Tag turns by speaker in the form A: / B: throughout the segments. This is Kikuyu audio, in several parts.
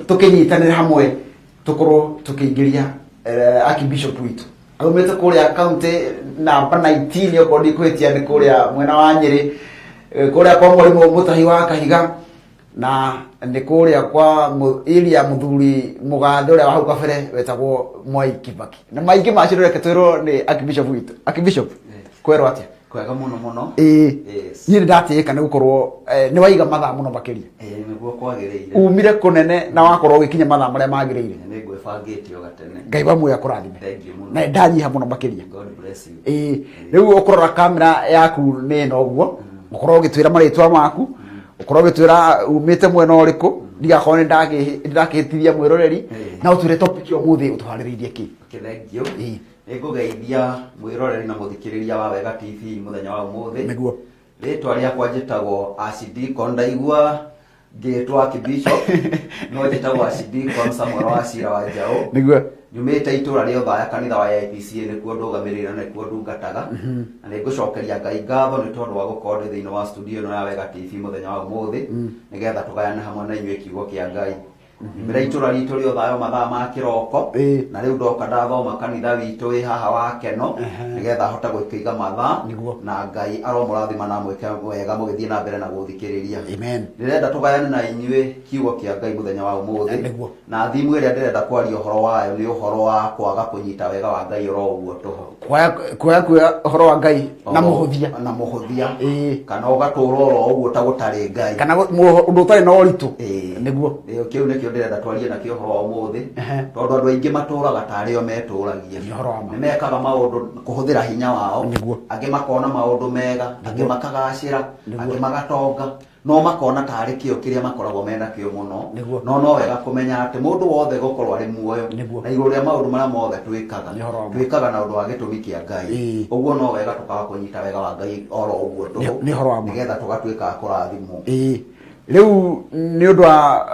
A: Tũkĩnyitanĩre hamwe tũkorwo tũkĩingĩria archbishop witũ aumĩte kũrĩa kaunti namba 19, okorwo ndikũhĩtia, nĩ kũrĩa mwena wa Nyĩrĩ, kũrĩa kwa Mwarimũ Mũtahi wa Kahiga, na nĩ kũrĩa kwa area mũthuri mũgathe ũrĩa wa hau kabere wetagwo Mwai Kibaki, na maingĩ macio reke twĩrwo nĩ archbishop witũ. Archbishop, kwerwo atĩa?
B: Kwega mũno mũno.
A: Ĩĩ.
B: Yes.
A: Niĩ nĩ ndatĩĩka nĩ gũkorwo nĩ waiga mathaa mũno makĩria.
B: Ĩĩ, nĩguo kwagĩrĩire.
A: Umire kũnene na wakorwo ũgĩkinya mathaa marĩa magĩrĩire.
B: Nĩ ngwĩbangĩte o gatene.
A: Ngai wa muoyo akũrathime.
B: Thank you mũno.
A: Na ndanyiha mũno makĩria.
B: God bless you.
A: Ĩĩ, rĩu ũkũrora kamera yaku nĩ ĩno ũguo, ũkorwo ũgĩtwĩra marĩtwa maku, ũkorwo ũgĩtwĩra umĩte mwena ũrĩkũ, ndigakorwo nĩ ndakĩhĩtithia mwĩroreri, na ũtwĩre topic ya ũmũthĩ ũtũharĩrĩirie kĩ.
B: Okay, thank you.
A: Ĩĩ.
B: Nĩ ngũgeithia mwĩroreri na mũthikĩrĩria wa Wega TV mũthenya wa ũmũthĩ. Rĩtwa rĩakwa njĩtagwo Archdeacon, ndaigua ngĩtwo Archbishop, no njĩtagwo Archdeacon Samuel Wachira wa Njaũ. Nyumĩte itũra rĩa Othaya, kanitha wa AIPCA nĩkuo ndũgamĩrĩire na nĩkuo ndungataga. Na nĩ ngũcokeria Ngai ngatho nĩ tondũ wa gũkorwo ndĩ thĩinĩ wa studio ĩno ya Wega TV mũthenya wa ũmũthĩ, nĩgetha tũgayane hamwe na inyuĩ kiugo kĩa Ngai. Nyumĩra itũra ritũ rĩa Othaya mathaa ma kĩroko, na rĩu ndoka ndathoma kanitha witũ wĩ haha wa Keno, nĩgetha hote gũkĩiga mathaa. Na Ngai aromũrathima na amwĩke wega mũgĩthiĩ na mbere na gũthikĩrĩria.
A: Amen.
B: Ndĩrenda tũgayane na inyuĩ kiugo kĩa Ngai mũthenya wa ũmũthĩ. Na thimu ĩrĩa ndĩrenda kwaria ũhoro wayo nĩ ũhoro wa kwaga kũnyita wega wa Ngai oro ũguo tũhũ.
A: Kuoya kuoya ũhoro wa Ngai na mũhũthia.
B: Na mũhũthia. Kana ũgatũra oro ũguo ta gũtarĩ Ngai.
A: Kana ũndũ ũtarĩ na ũritũ.
B: Ĩĩ, kĩu nĩkĩo ndĩrenda twarie nakĩo ũhoro wa ũmũthĩ. Tondũ andũ aingĩ matũraga tarĩ o metũragia.
A: Nĩ ũhoro wa ma.
B: Nĩ mekaga maũndũ kũhũthĩra hinya wao. Angĩ makona maũndũ mega, angĩ makagacĩra, angĩ magatonga, no makona tarĩ kĩo kĩrĩa makoragwo mena kĩo mũno. No no wega kũmenya atĩ mũndũ wothe gũkorwo arĩ muoyo na igũrũ rĩa maũndũ marĩa mothe twĩkaga,
A: Nĩ ũhoro wa ma.
B: twĩkaga na ũndũ wa gĩtũmi kĩa Ngai. Ũguo no wega tũkaga kũnyita wega wa Ngai oro ũguo tũhũ,
A: Nĩ ũhoro wa ma.
B: nĩgetha tũgatuĩka a kũrathimwo.
A: Ĩĩ, rĩu nĩ ũndũ wa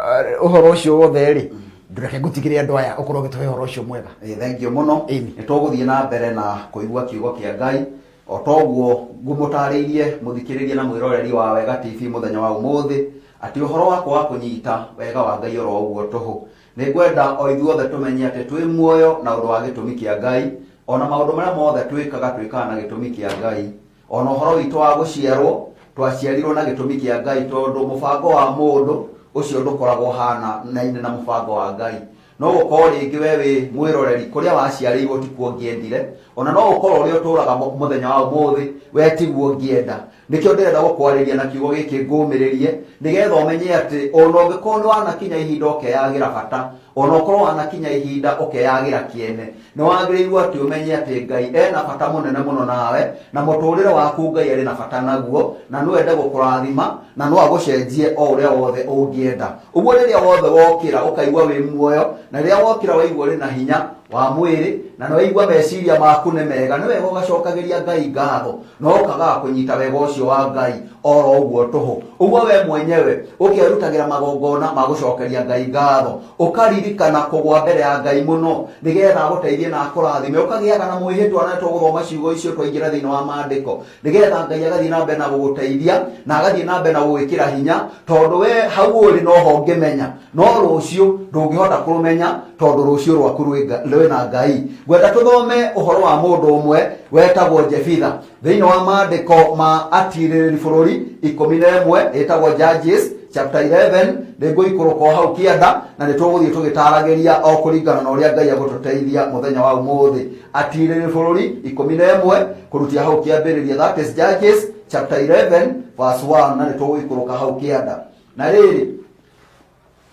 A: ũhoro ũcio wothe rĩ, ndũreke ngũtigĩre andũ aya ũkorwo ũgĩtũhe ũhoro ũcio mwega.
B: Ĩĩ, thank you mũno. Nĩ tũgũthiĩ na mbere na kũigua kiugo kĩa Ngai o toguo ngũmũtarĩirie mũthikĩrĩria na mwĩroreri wa Wega TV mũthenya wa ũmũthĩ, atĩ ũhoro wa kwaga kũnyita wega wa Ngai oro ũguo tũhũ. Nĩ ngwenda o ithuothe tũmenye atĩ twĩ muoyo na ũndũ wa gĩtũmi kĩa Ngai, ona maũndũ marĩa mothe twĩkaga twĩkaga na gĩtũmi kĩa Ngai. Ona ũhoro witũ wa gũciarwo, twaciarirwo na gĩtũmi kĩa Ngai, tondũ mũbango wa mũndũ ũcio ndũkoragwo ũhanaine na mũbango wa Ngai. No gũkorwo rĩngĩ we wĩ mwĩroreri kũrĩa waciarĩirwo tikuo ũngĩendire, ona no gũkorwo ũrĩa ũtũraga mũthenya wa ũmũthĩ we tiguo ũngĩenda. Nĩkĩo ndĩrenda gũkwarĩria na kiugo gĩkĩ ngũmĩrĩrie, nĩgetha ũmenye atĩ ona ũngĩkorwo nĩ wanakinya ihinda ũkeyagĩra bata, ona ũkorwo wanakinya ihinda ũkeyagĩra kĩene, nĩ wagĩrĩirwo atĩ ũmenye atĩ Ngai ena bata mũnene mũno nawe, na mũtũrĩre waku Ngai arĩ na bata naguo, na no ende gũkũrathima, na no agũcenjie o ũrĩa wothe ũngĩenda. Ũguo rĩrĩa wothe wokĩra ũkaigua wĩ muoyo, na rĩrĩa wokĩra waigua ũrĩ na hinya wa mwĩrĩ, na nĩ waigua meciria maku nĩ mega, nĩ wega ũgacokagĩria Ngai ngatho, na ũkagaga kũnyita wega ũcio wa Ngai oro ũguo tũhũ. Ũguo we mwenyewe ũkerutagĩra magongona ma gũcokeria Ngai ngatho, ũkaririkana kũgwa mbere ya Ngai mũno, nĩgetha agũteithie na akũrathime, ũkagĩaga na mwĩhĩtwa, na tũgũthoma ciugo icio twaingĩra thĩinĩ wa maandĩko, nĩgetha Ngai agathiĩ na mbere na gũgũteithia, na agathiĩ na mbere na gũgwĩkĩra hinya, tondũ we hau ũrĩ noho ũngĩmenya, no rũciũ ndũngĩhota kũrũmenya, tondũ rũciũ rwaku rwĩna Ngai. Ngwenda tũthome ũhoro wa mũndũ ũmwe wetagwo Jefitha thĩinĩ wa maandĩko ma atirĩrĩri bũrũri 11, ĩtagwo Judges chapter 11. Nĩ ngũikũrũka o hau kĩanda, na nĩ tũgũthiĩ tũgĩtaragĩria o kũringana na ũrĩa Ngai agũtũteithia mũthenya wa ũmũthĩ. Atirĩrĩri bũrũri 11 kũrutia hau kĩambĩrĩria, that is Judges chapter 11 verse 1, na nĩ tũgũikũrũka hau kĩanda. Na rĩrĩ,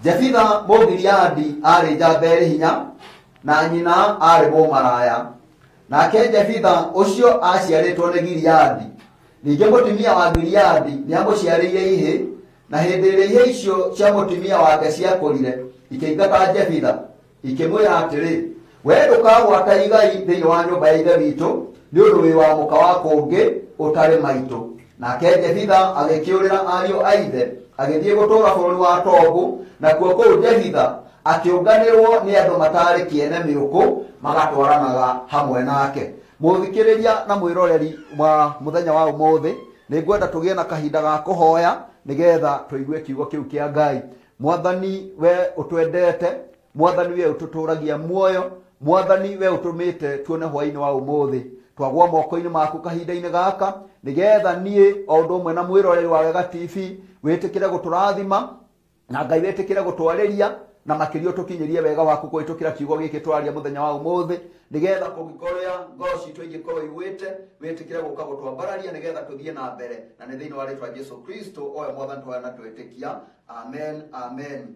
B: Jefitha Mũgileadi arĩ njamba ĩrĩ hinya, na nyina arĩ mũmaraya. Nake Jefitha ũcio aciarĩtwo nĩ Gileadi. Ningĩ mũtumia wa Gileadi nĩamũciarĩire ihĩ, na hĩndĩ ĩrĩa ihĩ icio cia mũtumia wake ciakũrire, ikĩingata Jefitha, ikĩmwĩra atĩrĩ, "We ndũkagwata igai thĩinĩ wa nyũmba ya ithe witũ, nĩ ũndũ wĩ wa mũka wa kũngĩ ũtarĩ maitũ." Nake Jefitha agĩkĩũrĩra ariũ a ithe, agĩthiĩ gũtũũra bũrũri wa Tobu, nakuo kũu Jefitha akĩũnganĩrwo nĩ andũ matarĩ kĩene mĩũkũ, magatwaranaga hamwe nake. Mũthikĩrĩria na mwĩroreri wa mũthenya wa ũmũthĩ, nĩ ngwenda tũgĩe na kahinda ga kũhoya, nĩgetha tũigue kiugo kĩu kĩa Ngai. Mwathani we ũtwendete, Mwathani we ũtũtũragia muoyo, Mwathani we ũtũmĩte tuone hwainĩ wa ũmũthĩ. Twagwa moko-inĩ maku kahinda-inĩ gaka, nĩgetha niĩ o ũndũ ũmwe na mwĩroreri wa Wega TV wĩtĩkĩre gũtũrathima, na Ngai wĩtĩkĩre gũtwarĩria, na makĩria ũtũkinyĩrie wega waku kũhĩtũkĩra kiugo gĩkĩ twaria mũthenya wa ũmũthĩ, nĩgetha kũngĩkorĩa ngoro citũ ingĩkorwo igwĩte, wĩtĩkĩre gũka gũtwambararia nĩgetha tũthiĩ na mbere, na nĩ thĩinĩ wa rĩtwa Jesu Kristo owe Mwathani twahoya na twetĩkia, amen, amen.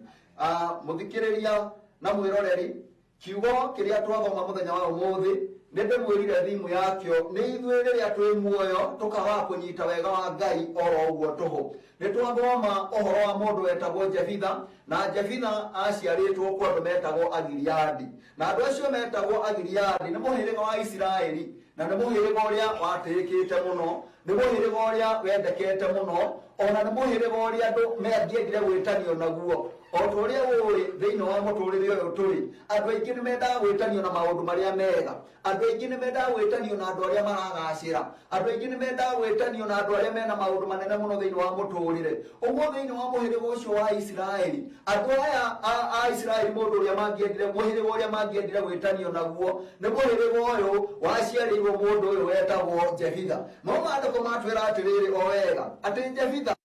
B: Mũthikĩrĩria na mwĩroreri, kiugo kĩrĩa twathoma mũthenya wa ũmũthĩ nĩ ndĩmwĩrire thimu yakĩo nĩ ithuĩ rĩrĩa twĩ muoyo tũkaga kũnyita wega wa Ngai oro ũguo tũhũ. Nĩ twathoma ũhoro wa mũndũ wetagwo Jefitha, na Jefitha aciarĩtwo kwa andũ metagwo Agiliadi, na andũ acio metagwo Agiliadi nĩ mũhĩrĩga wa Isiraeli, na nĩ mũhĩrĩga ũrĩa watĩĩkĩte mũno, nĩ mũhĩrĩga ũrĩa wendekete mũno, ona nĩ mũhĩrĩga ũrĩa andũ mangĩendire gwĩtanio naguo. O ta ũrĩa ũĩ, thĩinĩ wa mũtũrĩre ũyũ tũrĩ, andũ aingĩ nĩ mendaga gwĩtanio na maũndũ marĩa mega. Andũ aingĩ nĩ mendaga gwĩtanio na andũ arĩa maragacĩra. Andũ aingĩ nĩ mendaga gwĩtanio na andũ arĩa mena maũndũ manene mũno thĩinĩ wa mũtũrĩre. Ũguo thĩinĩ wa mũhĩrĩga ũcio wa Isiraeli, andũ aya a Isiraeli mũndũ ũrĩa mangĩendire, mũhĩrĩga ũrĩa mangĩendire gwĩtanio naguo nĩ mũhĩrĩga ũyũ waciarĩirwo mũndũ ũyũ wetagwo Jefitha. No maandĩko matwĩra atĩrĩrĩ o wega atĩ Jefitha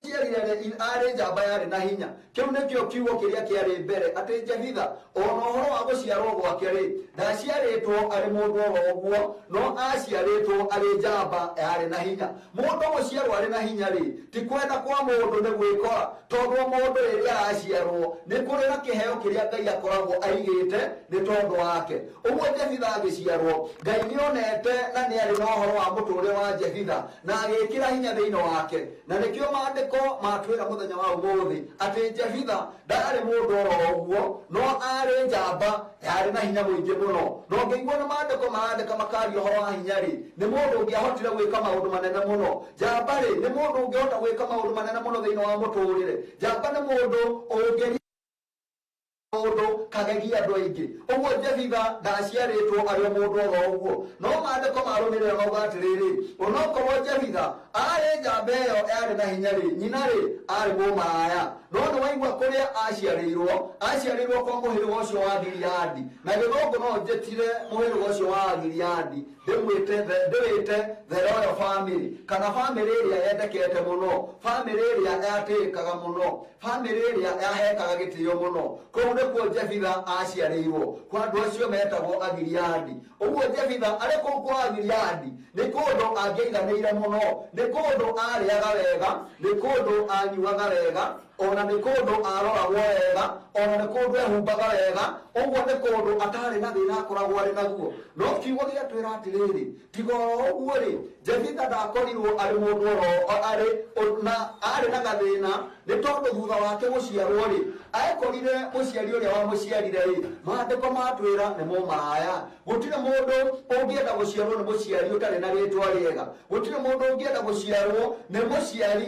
B: aciarire arĩ njamba yarĩ na hinya. Kĩu nĩkĩo kiugo kĩrĩa kĩarĩ mbere, atĩ Jefitha ona ũhoro wa gũciarwo gwake rĩ, ndaciarĩtwo arĩ mũndũ oro ũguo, no aciarĩtwo arĩ njamba yarĩ na hinya. Mũndũ gũciarwo arĩ na hinya rĩ, ti kwenda kwa mũndũ nĩ gwĩkora, tondũ mũndũ rĩrĩa araciarwo nĩ kũrĩ na kĩheo kĩrĩa Ngai akoragwo aigĩte nĩ tondũ wake. Ũguo Jefitha agĩciarwo, Ngai nĩonete na nĩarĩ na ũhoro wa mũtũrĩre wa Jefitha, na agĩkĩra hinya thĩinĩ wake. Na nĩkĩo maandĩko matwĩra mũthenya wa ũmũthĩ atĩ Jefitha ndarĩ mũndũ oro ũguo, no arĩ njamba yarĩ na hinya mũingĩ mũno. Na ũngĩigua na maandĩko marandĩka makaria ũhoro wa hinya rĩ, nĩ mũndũ ũngĩahotire gwĩka maũndũ manene mũno. Njamba rĩ, nĩ mũndũ ũngĩhota gwĩka maũndũ manene mũno thĩinĩ wa mũtũrĩre. Njamba nĩ mũndũ ũngĩria mũndũ kagegia andũ aingĩ. Ũguo Jefitha ndaciarĩtwo arĩ o mũndũ oro ũguo. No maandĩko marũmĩrĩra mauga atĩrĩrĩ, onokorwo Jefitha arĩ njamba ĩyo yarĩ na hinya rĩ, nyina rĩ arĩ mũmaraya. No nĩ waigua kũrĩa aciarĩirwo, aciarĩirwo kwa mũhĩrĩga ũcio wa Gileadi. Na gĩthũngũ no njĩtire mũhĩrĩga ũcio wa Gileadi, ndĩwĩte the royal family, kana family ĩrĩa yendekete mũno, family ĩrĩa yatĩĩkaga mũno, family ĩrĩa yahekaga gĩtĩo mũno. Kũu nĩkuo Jefitha aciarĩirwo, kwa andũ acio metagwo Agiliadi. Ũguo Jefitha arĩ kũu kwa Agiliadi nĩ kũndũ angĩaiganĩire mũno, nĩ kũndũ arĩaga wega, nĩ kũndũ anyuaga wega, ona nĩ kũndũ aroragwo wega, ona nĩ kũndũ ehumbaga wega. Ũguo nĩ kũndũ atarĩ na thĩna akoragwo arĩ naguo. No kiugo gĩatwĩra atĩrĩrĩ, tiga oro ũguo rĩ, Jefitha ndakorirwo arĩ mũndũ oro arĩ na arĩ na gathĩna, nĩ tondũ thutha wake gũciarwo rĩ, ekorire mũciari ũrĩa wamũciarire rĩ, maandĩko matwĩra nĩ mũmaraya. Gũtirĩ mũndũ ũngĩenda gũciarwo nĩ mũciari ũtarĩ na rĩtwa rĩega. Gũtirĩ mũndũ ũngĩenda gũciarwo nĩ mũciari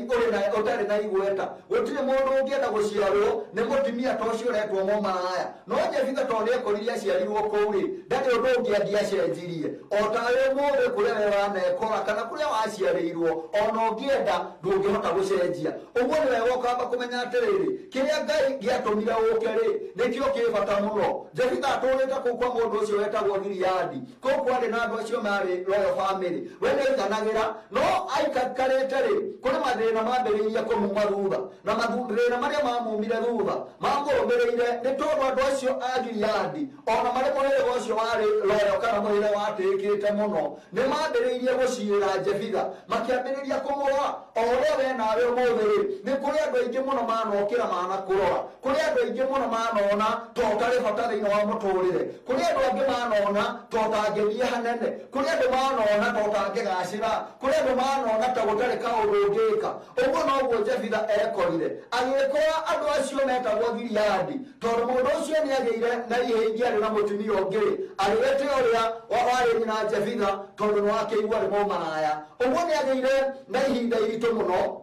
B: ũtarĩ na igweta. Gũtirĩ mũndũ ũngĩenda gũciarwo nĩ mũtumia ta ũcio ũretwo mũmaraya. No Jefitha tondũ nĩekorire aciarirwo kũu rĩ, ndarĩ ũndũ ũngĩ angĩacenjirie. O tawe ũmũthĩ kũrĩa we wanekora kana kũrĩa waciarĩirwo, ona ũngĩenda ndũngĩhota gũcenjia. Ũguo nĩ wega ũkamba kũmenya atĩrĩrĩ, kĩrĩa Ngai gĩatũmire ũke rĩ, nĩkĩo kĩ bata mũno. Jefitha atũrĩte kũu kwa mũndũ ũcio wetagwo Gileadi. Kũu kwarĩ na andũ acio marĩ royal family. We nĩaiganagĩra, no aikarĩte rĩ, kũrĩ mathĩna mambĩrĩirie kũmuma thutha. Na mathĩna marĩa mamumire thutha mamũrũmĩrĩire nĩ tondũ andũ acio a Gileadi, ona marĩ mũhĩrĩga ũcio warĩ royal kana mũhĩrĩga watĩĩkĩte mũno, nĩ mambĩrĩirie gũciĩra Jefitha, makĩambĩrĩria kũmũrora. O ũrĩa we nawe ũmũthĩ rĩ, nĩ kũrĩ andũ aingĩ mũno manokĩra manakũrora, kũrĩ andũ aingĩ mũno manona ta ũtarĩ bata thĩinĩ wa mũtũrĩre, kũrĩ andũ angĩ manona ta ũtangĩthiĩ hanene, kũrĩ andũ manona ta ũtangĩgacĩra, kũrĩ andũ manona ta gũtarĩ kaũndũ ũngĩka. Ũguo noguo Jefitha ekorire, agĩkora andũ acio metagwo Gileadi, tondũ mũndũ ũcio nĩagĩire na ihĩ ingĩ arĩ na mũtumia ũngĩ rĩ, agĩgĩte ũrĩa warĩ nyina Jefitha, tondũ nĩwakĩigua nĩ mũmaraya. Ũguo nĩagĩire na ihinda iritũ mũno.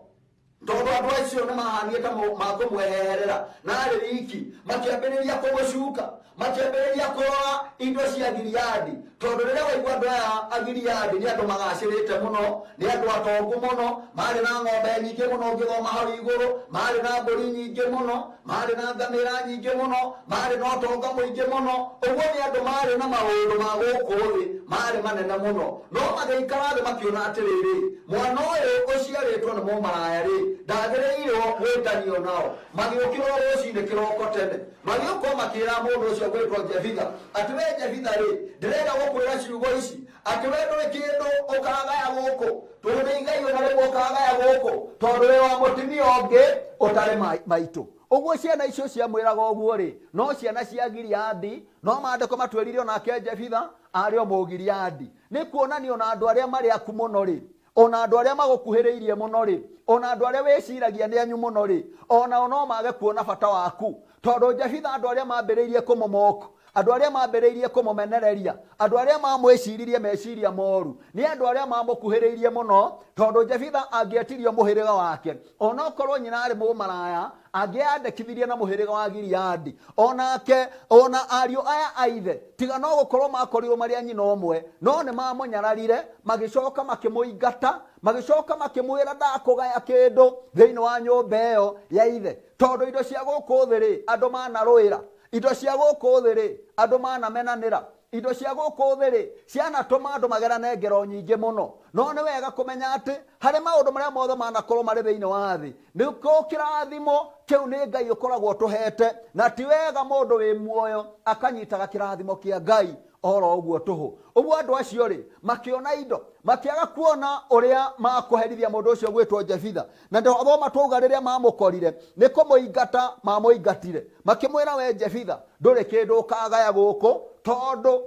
B: Tondũ andũ acio nĩ mahanire ta makũmweheherera na arĩ wiki, makĩambĩrĩria kũmũcuka, makĩambĩrĩria kũrora indo cia Gileadi. Tondũ rĩrĩa waigua andũ aya a Gileadi nĩ andũ magacĩrĩte mũno, nĩ andũ atongu mũno, marĩ na ng'ombe nyingĩ mũno, ũngĩthoma hau igũrũ, marĩ na mbũri nyingĩ mũno, marĩ na ngamĩra nyingĩ mũno, marĩ na ũtonga mũingĩ mũno. Ũguo nĩ andũ marĩ na maũndũ ma gũkũ thĩ marĩ manene mũno. No magĩikara thĩ makĩona atĩrĩrĩ, mwana ũyũ ũciarĩtwo nĩ mũmaraya-rĩ, ndagĩrĩirwo gwĩtanio nao. Magĩũkĩra o rũcinĩ kĩroko tene, magĩũka o makĩĩra mũndũ ũcio ũgwĩtwo Jefitha atĩ, Wee Jefitha-rĩ, ndĩrenda gũkwĩra ciugo ici, atĩ wee ndũrĩ kĩndũ ũkagaya gũkũ, ndũrĩ igai o na rĩmwe ũkagaya gũkũ, tondũ wĩ wa mũtumia ũngĩ ũtarĩ maitũ. Ũguo ciana icio ciamwĩraga ũguo-rĩ, no ciana cia Gileadi, no maandĩko matwĩrire o nake Jefitha arĩ o Mũgileadi. Nĩ kuonania o na andũ arĩa marĩ aku mũno-rĩ, o na andũ arĩa magũkuhĩrĩirie mũno-rĩ, o na andũ arĩa wĩciragia nĩ anyu mũno-rĩ, o nao no mage kuona bata waku. Tondũ Jefitha andũ arĩa mambĩrĩirie kũmũmock, andũ arĩa mambĩrĩirie kũmũmenereria, andũ arĩa mamwĩciririe meciria moru, nĩ andũ arĩa mamũkuhĩrĩirie mũno. Tondũ Jefitha angĩetirio mũhĩrĩga wake, onokorwo nyina arĩ mũmaraya, angĩandĩkithirie na mũhĩrĩga wa Gileadi. Onake, ona ariũ aya a ithe, tiga no gũkorwo makorirwo marĩ a nyina ũmwe, no nĩ mamũnyararire, magĩcoka makĩmũingata, magĩcoka makĩmwĩra ndakũgaya kĩndũ thĩinĩ wa nyũmba ĩyo ya ithe. Tondũ indo cia gũkũ thĩ rĩ, andũ manarũĩra. Indo cia gũkũ thĩ rĩ, andũ manamenanĩra. Indo cia gũkũ thĩ rĩ, cianatũma andũ magerane ngero nyingĩ mũno. No nĩ wega kũmenya atĩ harĩ maũndũ marĩa mothe manakorwo marĩ thĩinĩ wa thĩ, nĩ kĩrathimo kĩu nĩ Ngai ũkoragwo ũtũhete, na ti wega mũndũ wĩ muoyo akanyitaga kĩrathimo kĩa Ngai oro ũguo tũhũ. Ũguo andũ acio rĩ, makĩona indo, makĩaga kuona ũrĩa makũherithia mũndũ ũcio gwĩtwo Jefitha. Na twathoma twauga rĩrĩa mamũkorire nĩ kũmũingata mamũingatire, makĩmwĩra we Jefitha ndũrĩ kĩndũ ũkagaya gũkũ tondũ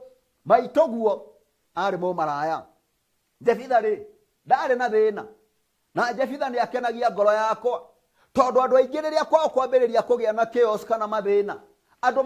B: maitũguo arĩ mũmaraya. Jefitha rĩ, ndarĩ na thĩna, na Jefitha nĩ akenagia ngoro yakwa, tondũ andũ aingĩ rĩrĩa kwao kwambĩrĩria kũgĩa na chaos kana mathĩna, andũ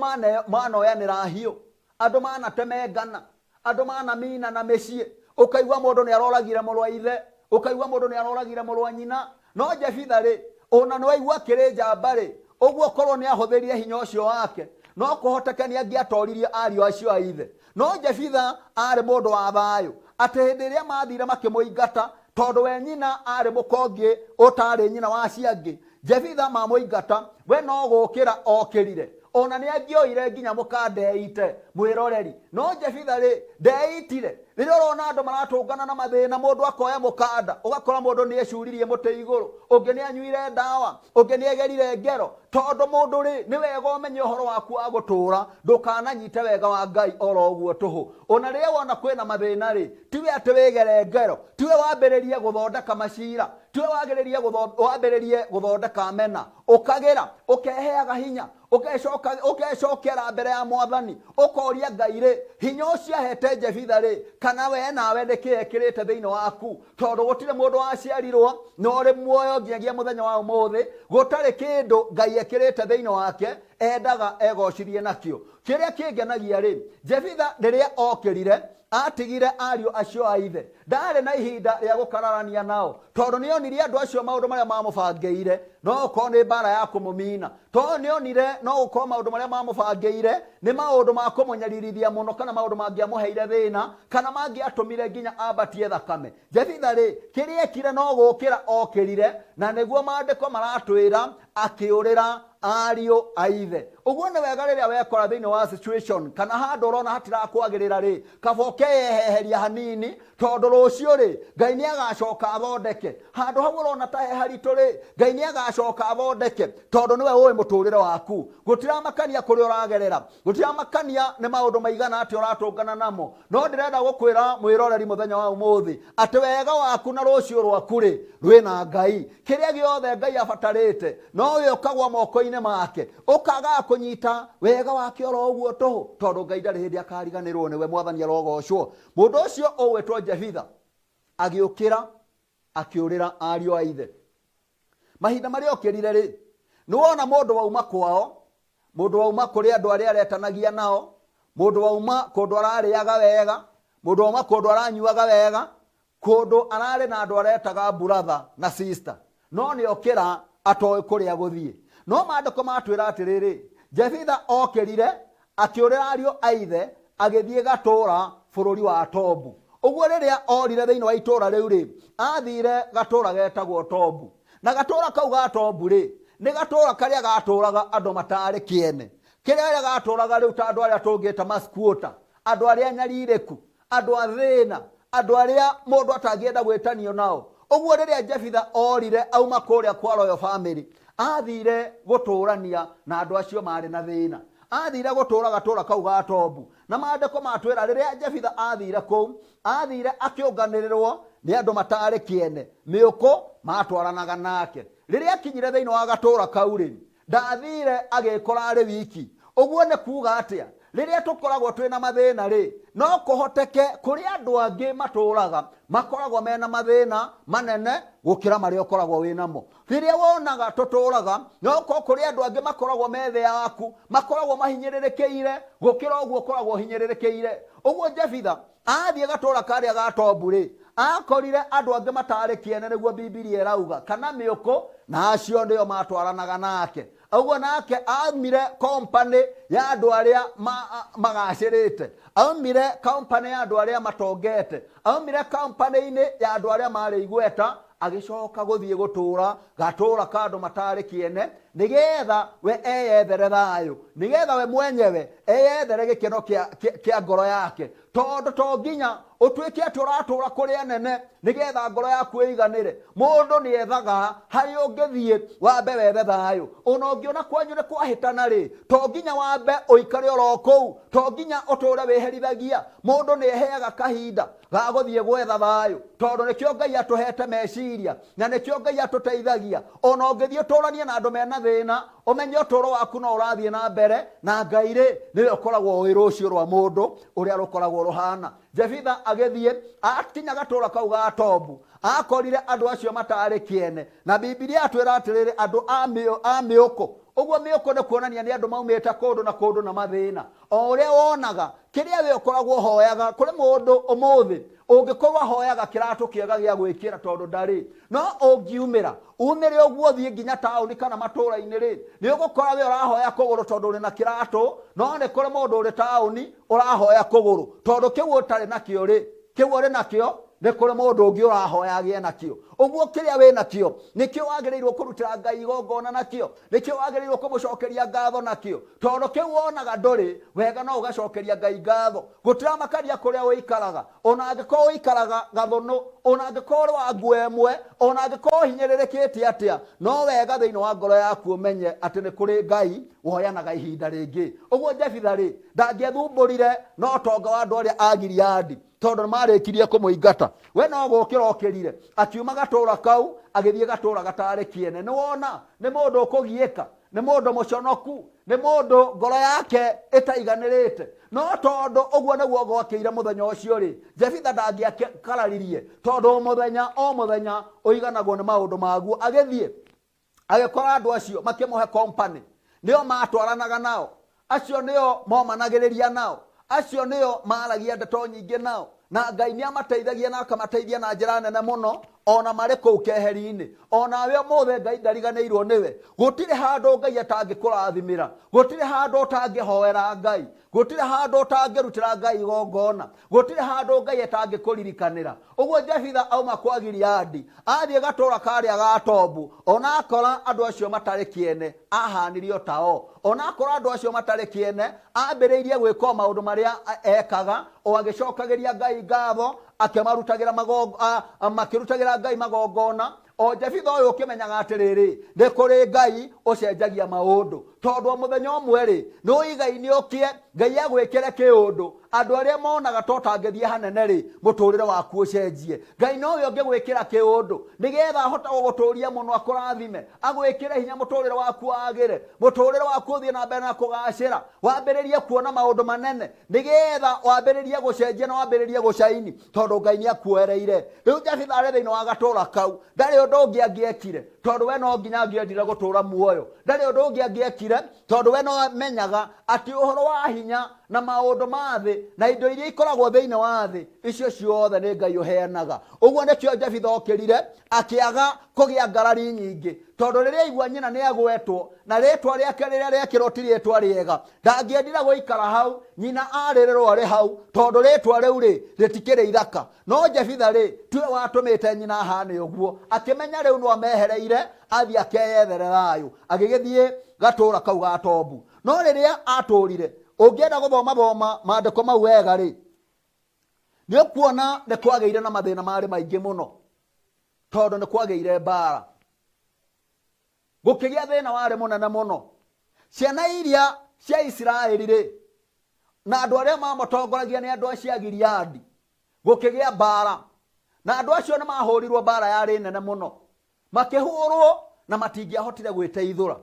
B: manoyanĩra hiũ, andũ manatemengana, andũ manamina na mĩciĩ, ũkaigua mũndũ nĩ aroragire mũrũ wa ithe, ũkaigua mũndũ nĩ aroragire mũrũ wa nyina. No Jefitha rĩ, ona nĩ waigua akĩrĩ njamba rĩ, ũguo korwo nĩ ahũthĩrire hinya ũcio wake, no kũhoteke nĩ angĩatoririe ariũ acio a ithe. No Jefitha arĩ mũndũ wa thayũ, atĩ hĩndĩ ĩrĩa mathire makĩmũingata, tondũ we nyina arĩ mũkongĩ ũtarĩ nyina wa acio angĩ, Jefitha mamũingata, we no gũkĩra okĩrire. Ona nĩ angĩoire nginya mũkanda eite mwĩroreri. No Jefitha rĩ, ndeitire. Rĩrĩa ũrona andũ maratũngana na mathĩna, mũndũ akoya mũkanda, ũgakora mũndũ nĩ ecuririe mũtĩ igũrũ, ũngĩ nĩ anyuire ndawa, ũngĩ nĩ egerire ngero. Tondũ mũndũ rĩ, nĩ wega ũmenye ũhoro waku wa gũtũũra, ndũkananyite wega wa Ngai oro ũguo tũhũ. Ona rĩrĩa wona kwĩna mathĩna rĩ, tiwe atĩ wĩgere ngero, tiwe wambĩrĩrie gũthondeka macira, tiwe wagĩrĩrie wambĩrĩrie gũthondeka mena, ũkagĩra, ũkeheaga hinya, ũgecokera mbere ya Mwathani, ũkoria Ngai rĩ, hinya ũcio ahete Jefitha rĩ, kana we nawe nĩ kĩ ekĩrĩte thĩinĩ waku? Tondũ gũtirĩ mũndũ waciarirwo na ũrĩ muoyo nginyagia mũthenya wa ũmũthĩ gũtarĩ kĩndũ Ngai ekĩrĩte thĩinĩ wake endaga egocithie nakĩo. Kĩrĩa kĩngenagia rĩ, Jefitha rĩrĩa okĩrire atigire ariũ acio a ithe, ndarĩ na ihinda rĩa gũkararania nao, tondũ nĩ onire andũ acio maũndũ marĩa mamũbangĩire no gũkorwo nĩ mbara ya kũmũmina, tondũ nĩ onire no gũkorwo maũndũ marĩa mamũbangĩire nĩ maũndũ ma kũmũnyaririthia mũno, kana maũndũ mangĩamũheire thĩna, kana mangĩatũmire nginya ambatie thakame. Jefitha rĩ, kĩrĩa ekire no gũkĩra okĩrire, na nĩguo maandĩko maratwĩra akĩũrĩra ariũ a ithe. Ũguo nĩ wega rĩrĩa wekora thĩinĩ wa situation kana handũ ũrona hatirakwagĩrĩra rĩ, kaba ũkeyeheheria hanini, tondũ rũciũ rĩ, Ngai nĩ agacoka athondeke. Handũ hau ũrona ta he haritũ rĩ, Ngai nĩ agacoka athondeke, tondũ nĩwe ũĩ mũtũrĩre waku. Gũtiramakania kũrĩa ũragerera, gũtiramakania nĩ maũndũ maigana atĩa ũratũngana namo, no ndĩrenda gũkwĩra mwĩroreri mũthenya wa ũmũthĩ atĩ wega waku na rũciũ rwaku rĩ, rwĩna Ngai. Kĩrĩa gĩothe Ngai abatarĩte no we ũkagwa moko-inĩ make, ũkagaga kũnyita wega wake oro ũguo tũhũ, tondũ Ngai ndarĩ hĩndĩ akariganĩrwo nĩwe. Mwathani arogocwo. Mũndũ ũcio ũgwĩtwo Jefitha agĩũkĩra akĩũrĩra ariũ a ithe. Mahinda marĩa okĩrire rĩ, nĩ wona mũndũ wauma kwao, mũndũ wauma kũrĩ andũ arĩa aretanagia nao, mũndũ wauma kũndũ ararĩaga wega, mũndũ wauma kũndũ aranyuaga wega, kũndũ ararĩ na andũ aretaga brother na sister. No nĩ okĩra atoĩ kũrĩa gũthiĩ. No maandĩko matwĩra atĩrĩrĩ, Jefitha okĩrire akĩũrĩra ariũ a ithe agĩthiĩ gatũũra bũrũri wa Tobu. Ũguo rĩrĩa orire thĩinĩ wa itũũra rĩu rĩ, athire gatũũra getagwo Tobu. Na gatũũra kau ga Tobu rĩ, nĩ gatũũra karĩa gatũũraga andũ matarĩ kĩene. Kĩrĩa gatũũraga rĩu ta andũ arĩa tũngĩta maskuota, andũ arĩa anyarirĩku, andũ a thĩna, andũ arĩa mũndũ atangĩenda gwĩtanio nao. Ũguo rĩrĩa Jefitha orire auma kũrĩa kwa Royal Family, athire gũtũrania na andũ acio marĩ na thĩna. Athire gũtũra gatũra kau ga Tobu. Na maandĩko matwĩra rĩrĩa Jefitha athire kũu, athire akĩũnganĩrĩrwo nĩ andũ matarĩ kĩene, mĩũkũ matwaranaga nake. Rĩrĩa akinyire thĩinĩ wa gatũra kau rĩ, Ndaathiire agĩĩkora arĩ wiki. Ũguo nĩ kuuga atĩa? Rĩrĩa tũkoragwo twĩ na mathĩna-rĩ, no kũhoteke kũrĩ andũ angĩ matũũraga makoragwo mena mathĩna manene gũkĩra marĩa ũkoragwo wĩ namo. Rĩrĩa wonaga tũtũũraga, no gũkorwo kũrĩ andũ angĩ makoragwo me thĩ yaku, makoragwo mahinyĩrĩrĩkĩire gũkĩra ũguo ũkoragwo ũhinyĩrĩrĩkĩire. Ũguo Jefitha athiĩ gatũũra karĩa ga Tobu-rĩ, akorire andũ angĩ matarĩ kĩene nĩguo Bibilia ĩrauga, kana mĩũkũ, na acio nĩo matwaranaga nake. Ũguo nake aumire company ya andũ arĩa magacĩrĩte, aumire company ya andũ arĩa matongete, aumire company-inĩ ya andũ arĩa marĩ igweta, agĩcoka gũthiĩ gũtũũra gatũũra ka andũ matarĩ kĩene, nĩgetha we eyethere thayũ, nĩgetha we mwenyewe eyethere gĩkeno kĩa ngoro yake. Tondũ to nginya ũtuĩke atĩ ũratũũra kũrĩ anene nĩgetha ngoro yaku ĩiganĩre. Mũndũ nĩ ethaga harĩa ũngĩthiĩ wambe wethe thayũ. Ona ũngĩona kwanyu nĩ kwahĩtana rĩ, to nginya wambe ũikare oro kũu, to nginya ũtũũre wĩherithagia. Mũndũ nĩ eheaga kahinda ga gũthiĩ gwetha thayũ, tondũ nĩkĩo Ngai atũhete meciria na nĩkĩo Ngai atũteithagia. Ona ũngĩthiĩ ũtũranie na andũ mena thĩna, ũmenye ũtũũro waku no ũrathiĩ na mbere, na Ngai rĩ, nĩwe ũkoragwo ũĩ rũciũ rwa mũndũ ũrĩa rũkoragwo rũhana. Jefitha agĩthiĩ akinya gatũũra kau ga Tobu, akorire andũ acio matarĩ kĩene, na Bibilia yatwĩra atĩrĩrĩ, andũ a mĩũkũ. Ũguo mĩũkũ nĩ kuonania nĩ andũ maumĩte kũndũ na kũndũ na mathĩna. O ũrĩa wonaga kĩrĩa we ũkoragwo ũhoyaga, kũrĩ mũndũ ũmũthĩ ũngĩkorwo ahoyaga kĩratũ kĩega gĩa gwĩkĩra tondũ ndarĩ, no ũngiumĩra umĩre ũguo ũthiĩ nginya taũni kana matũũra-inĩ rĩ, nĩ ũgũkora we ũrahoya kũgũrũ tondũ ũrĩ na kĩratũ, no nĩ kũrĩ mũndũ ũrĩ taũni ũrahoya kũgũrũ tondũ kĩu ũtarĩ nakĩo rĩ, kĩu ũrĩ nakĩo nĩ kũrĩ mũndũ ũngĩ ũrahoya agĩe nakĩo. Ũguo kĩrĩa wĩ nakĩo nĩkĩo wagĩrĩirwo kũrutĩra Ngai igongona nakĩo, nĩkĩo wagĩrĩirwo kũmũcokeria ngatho nakĩo, tondũ kĩu wonaga ndũrĩ wega no ũgacokeria Ngai ngatho. Gũtiramakania kũrĩa ũikaraga, ona angĩkorwo ũikaraga gathũnũ, ona angĩkorwo ũrĩ wa nguo ĩmwe, ona angĩkorwo ũhinyĩrĩrĩkĩte atĩa, no wega thĩinĩ wa ngoro yaku ũmenye atĩ nĩ kũrĩ Ngai woyanaga ihinda rĩngĩ. Ũguo Jefitha rĩ, ndangĩethumbũrire na ũtonga wa andũ arĩa a Gileadi, tondũ nĩ marĩkirie kũmũingata. We no gũkĩra okĩrire, akiuma gatũũra kau, agĩthiĩ gatũũra gatarĩ kĩene. Nĩ wona, nĩ mũndũ ũkũgiĩka, nĩ mũndũ mũconoku, nĩ mũndũ ngoro yake ĩtaiganĩrĩte. No tondũ ũguo nĩguo gwakĩire mũthenya ũcio rĩ, Jefitha ndangĩakararirie, tondũ o mũthenya o mũthenya ũiganagwo nĩ maũndũ maguo. Agĩthiĩ agĩkora andũ acio makĩmũhe company, nĩo matwaranaga nao, acio nĩo momanagĩrĩria nao, acio nĩo maragia ndeto nyingĩ nao, na Ngai nĩ amateithagia na akamateithia na njĩra nene mũno ona marĩ kũu keheri-inĩ. Onawe ũmũthĩ Ngai ndariganĩirwo nĩwe. Gũtirĩ handũ Ngai atangĩkũrathimĩra, gũtirĩ handũ ũtangĩhoera Ngai, gũtirĩ handũ ũtangĩrutĩra Ngai igongona, gũtirĩ handũ Ngai atangĩkũririkanĩra. Ũguo Jefitha auma kwa Gileadi athiĩ gatũũra karĩa ga Tobu, ona akora andũ acio matarĩ kĩene, ahanire o tao. Ona akora andũ acio matarĩ kĩene, ambĩrĩirie gwĩka o maũndũ marĩa ekaga, o agĩcokagĩria Ngai ngatho, akĩmarutagĩra makĩrutagĩra Ngai magongona. O Jefitha ũyũ ũkĩmenyaga atĩrĩrĩ, nĩ kũrĩ Ngai ũcenjagia maũndũ, tondũ o mũthenya ũmwe rĩ, nĩ ũigaine ũkĩe, Ngai agwĩkĩre kĩũndũ. Andũ arĩa monaga ta ũtangĩthiĩ hanene rĩ, mũtũrĩre waku ũcenjie. Ngai nowe ũngĩgwĩkĩra kĩũndũ nĩgetha ahote gũgũtũria mũno, akũrathime, agwĩkĩre hinya, mũtũrĩre waku wagĩre, mũtũrĩre waku ũthiĩ na mbere na kũgacĩra, wambĩrĩrie kuona maũndũ manene, nĩgetha wambĩrĩrie gũcenjia na wambĩrĩrie gũcaini, tondũ Ngai nĩ akuoereire. Rĩu Jefitha arĩ thĩinĩ wa gatũũra kau, ndarĩ ũndũ ũngĩ angĩekire, tondũ we no nginya angĩendire gũtũũra muoyo. Ndarĩ ũndũ ũngĩ angĩekire Tondũ we no amenyaga atĩ ũhoro wa hinya na maũndũ ma thĩ na indo iria ikoragwo thĩinĩ wa thĩ, icio ciothe nĩ Ngai ũheanaga. Ũguo nĩkĩo Jefitha okĩrire akĩaga kũgĩa ngarari nyingĩ, tondũ rĩrĩa aigua nyina nĩ agwetwo na rĩtwa rĩake rĩrĩa rĩekĩrwo ti rĩtwa rĩega, ndangĩendire gũikara hau nyina arĩrĩrwo arĩ hau, tondũ rĩtwa rĩu rĩ rĩtikĩrĩ ithaka. No Jefitha rĩ, tiwe watũmĩte nyina ahane ũguo, akĩmenya rĩu no amehereire athiĩ akeyethere thayũ, agĩgĩthiĩ gatũũra kau ga Tobu. No rĩrĩa atũũrire, ũngĩenda gũthoma thoma maandĩko mau wega rĩ, nĩ ũkuona nĩ kwagĩire na mathĩna marĩ maingĩ mũno, tondũ nĩ kwagĩire mbara, gũkĩgĩa thĩna warĩ mũnene mũno. Ciana iria cia Isiraeli rĩ, na andũ arĩa mamatongoragia nĩ andũ acio a Gileadi, gũkĩgĩa mbara, na andũ acio nĩ mahũrirwo mbara yarĩ nene mũno, makĩhũrwo na matingĩahotire gwĩteithũra,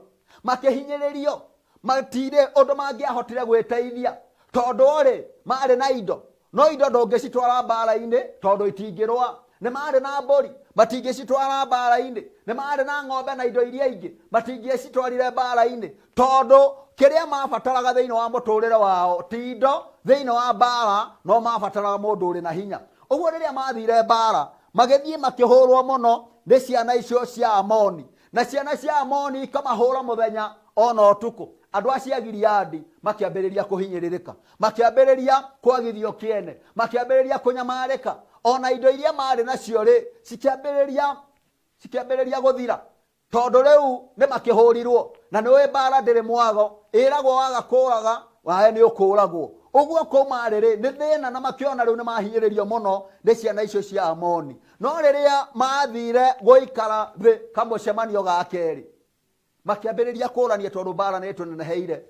B: makĩhinyĩrĩrio, matirĩ ũndũ mangĩahotire gwĩteithia, tondũ rĩ marĩ na indo, no indo ndũngĩcitwara mbara-inĩ tondũ itingĩrũa. Nĩ marĩ na mbũri, matingĩcitwara mbara-inĩ. Nĩ marĩ na ng'ombe na indo iria ingĩ, matingĩcitwarire mbara-inĩ, tondũ kĩrĩa mabataraga thĩinĩ wa mũtũrĩre wao ti indo thĩinĩ wa mbara, no mabataraga mũndũ ũrĩ na hinya. Ũguo rĩrĩa mathire mbara, magĩthiĩ makĩhũrwo mũno nĩ ciana icio cia Amoni, na ciana cia Amoni ikamahũra mũthenya ona ũtukũ. Andũ acio a Gileadi makĩambĩrĩria kũhinyĩrĩrĩka, makĩambĩrĩria kwagithio kĩene, makĩambĩrĩria kũnyamarĩka, ona indo iria marĩ nacio rĩ cikĩambĩrĩria cikĩambĩrĩria gũthira, tondũ rĩu nĩ makĩhũrirwo. Na nĩ ũĩ mbara ndĩrĩ mwago, ĩragwo waga kũraga wae nĩ ũkũragwo. Ũguo kũu marĩ rĩ nĩ thĩna, na makĩona rĩu nĩ mahinyĩrĩrio mũno nĩ ciana icio cia Amoni. No rĩrĩa mathire gũikara thĩ kamũcemanio ga kerĩ, makĩambĩrĩria kũrania, tondũ mbara nĩ ĩtũneneheire,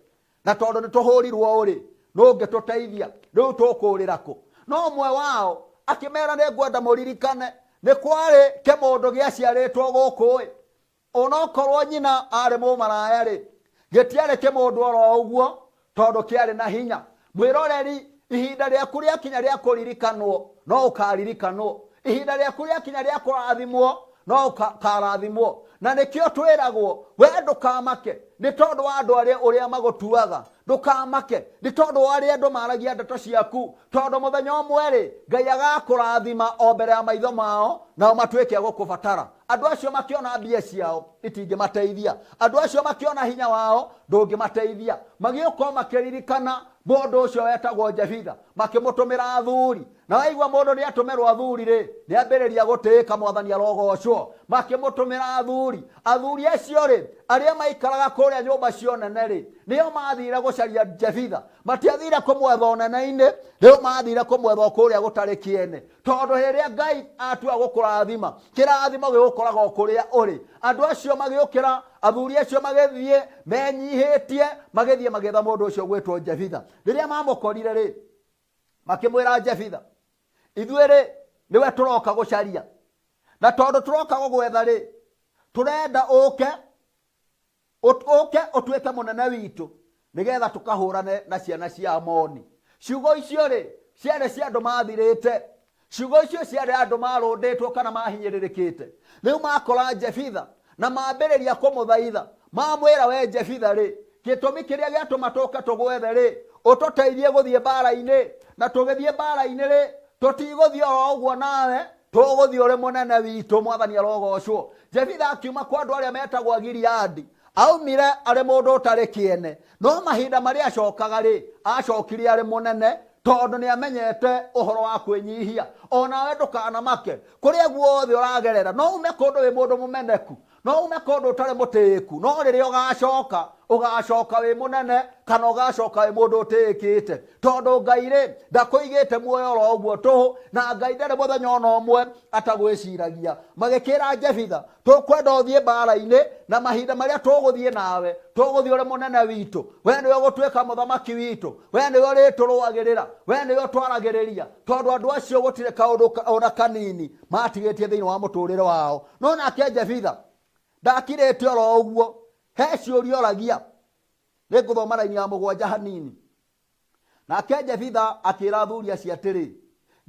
B: na tondũ nĩ tũhũrirwo ũrĩ, nũ ũngĩtũteithia? Rĩu tũkũrĩra kũ? No ũmwe wao akĩmera, nĩ ngwenda mũririkane nĩ kwarĩ kĩmũndũ gĩaciarĩtwo gũkũ ĩ, onokorwo nyina arĩ mũmaraya rĩ, gĩtiarĩ kĩmũndũ oro ũguo, tondũ kĩarĩ na hinya. Mwĩroreri, ihinda rĩaku rĩakinya rĩa kũririkanwo, no ũkaririkanwo. Ihinda rĩaku rĩakinya rĩa kũrathimwo, no ũkarathimwo. Na nĩkĩo twĩragwo, we ndũkamake nĩ tondũ wa andũ arĩa ũrĩa magũtuaga, ndũkamake nĩ tondũ wa arĩa andũ maragia ndeto ciaku, tondũ mũthenya ũmwe rĩ, Ngai agakũrathima o mbere ya maitho mao, nao matuĩke a gũkũbatara. Andũ acio makĩona mbia ciao itingĩmateithia, andũ acio makĩona hinya wao ndũngĩmateithia, magĩũka o makĩririkana mũndũ ũcio wetagwo Jefitha, makĩmũtũmĩra athuri. Na waigua mũndũ nĩ atũmĩrwo athuri rĩ, nĩ ambĩrĩria gũtĩĩka, Mwathani arogocwo. Makĩmũtũmĩra athuri. Athuri acio rĩ, arĩa maikaraga kũrĩa nyũmba cia ũnene rĩ, nĩo mathire gũcaria Jefitha. Matiathire kũmwetha ũnene-inĩ, rĩu mathire kũmwetha o kũrĩa gũtarĩ kĩene, tondũ rĩrĩa Ngai atua gũkũrathima, kĩrathimo gĩgũkoraga o kũrĩa ũrĩ. Andũ acio magĩũkĩra, athuri acio magĩthiĩ menyihĩtie, magĩthiĩ magĩetha mũndũ ũcio gwĩtwo Jefitha. Rĩrĩa mamũkorire rĩ, makĩmwĩra, Jefitha, ithuĩ rĩ nĩwe tũroka gũcaria, na tondũ tũroka gũgwetha rĩ, tũrenda ũke ũke ũtuĩke mũnene witũ, nĩgetha tũkahũrane na ciana cia Amoni. Ciugo icio rĩ, ciarĩ cia andũ mathirĩte. Ciugo icio ciarĩ andũ marũndĩtwo kana mahinyĩrĩrĩkĩte. Rĩu makora Jefitha na mambĩrĩria kũmũthaitha, mamwĩra, we Jefitha rĩ, gĩtũmi kĩrĩa gĩatũma tũke tũgwethe rĩ, ũtũteithie gũthiĩ mbara-inĩ, na tũgĩthiĩ mbara-inĩ rĩ, tũtigũthiĩ oro ũguo nawe, tũgũthiĩ ũrĩ mũnene witũ. Mwathani arogocwo. Jefitha akiuma kwa andũ arĩa metagwo Agileadi, aumire arĩ mũndũ ũtarĩ kĩene, no mahinda marĩa acokaga rĩ, acokire arĩ mũnene, tondũ nĩ amenyete ũhoro wa kwĩnyihia. Onawe ndũkanamake kũrĩa guothe ũragerera, no ume kũndũ wĩ mũndũ mũmeneku, no ume kũndũ ũtarĩ mũtĩĩku, no rĩrĩa ũgacoka, ũgacoka wĩ mũnene, kana ũgacoka wĩ mũndũ ũtĩĩkĩte, tondũ Ngai rĩ ndakũigĩte muoyo oro ũguo tũhũ, na Ngai ndarĩ mũthenya ona ũmwe atagwĩciragia. Magĩkĩra Jefitha, tũkwenda ũthiĩ mbara-inĩ, na mahinda marĩa tũgũthiĩ nawe, tũgũthiĩ ũrĩ mũnene witũ, we nĩwe ũgũtuĩka mũthamaki witũ, we nĩwe ũrĩtũrũagĩrĩra, we nĩwe ũtwaragĩrĩria, tondũ andũ acio gũtirĩ kaũndũ ona kanini matigĩtie thĩinĩ wa mũtũrĩre wao. No nake Jefitha ndakirĩte oro ũguo, he ciũria oragia. Nĩ ngũthoma raini ya 7 hanini. Nake Jefitha akĩra athuri acio atĩrĩ,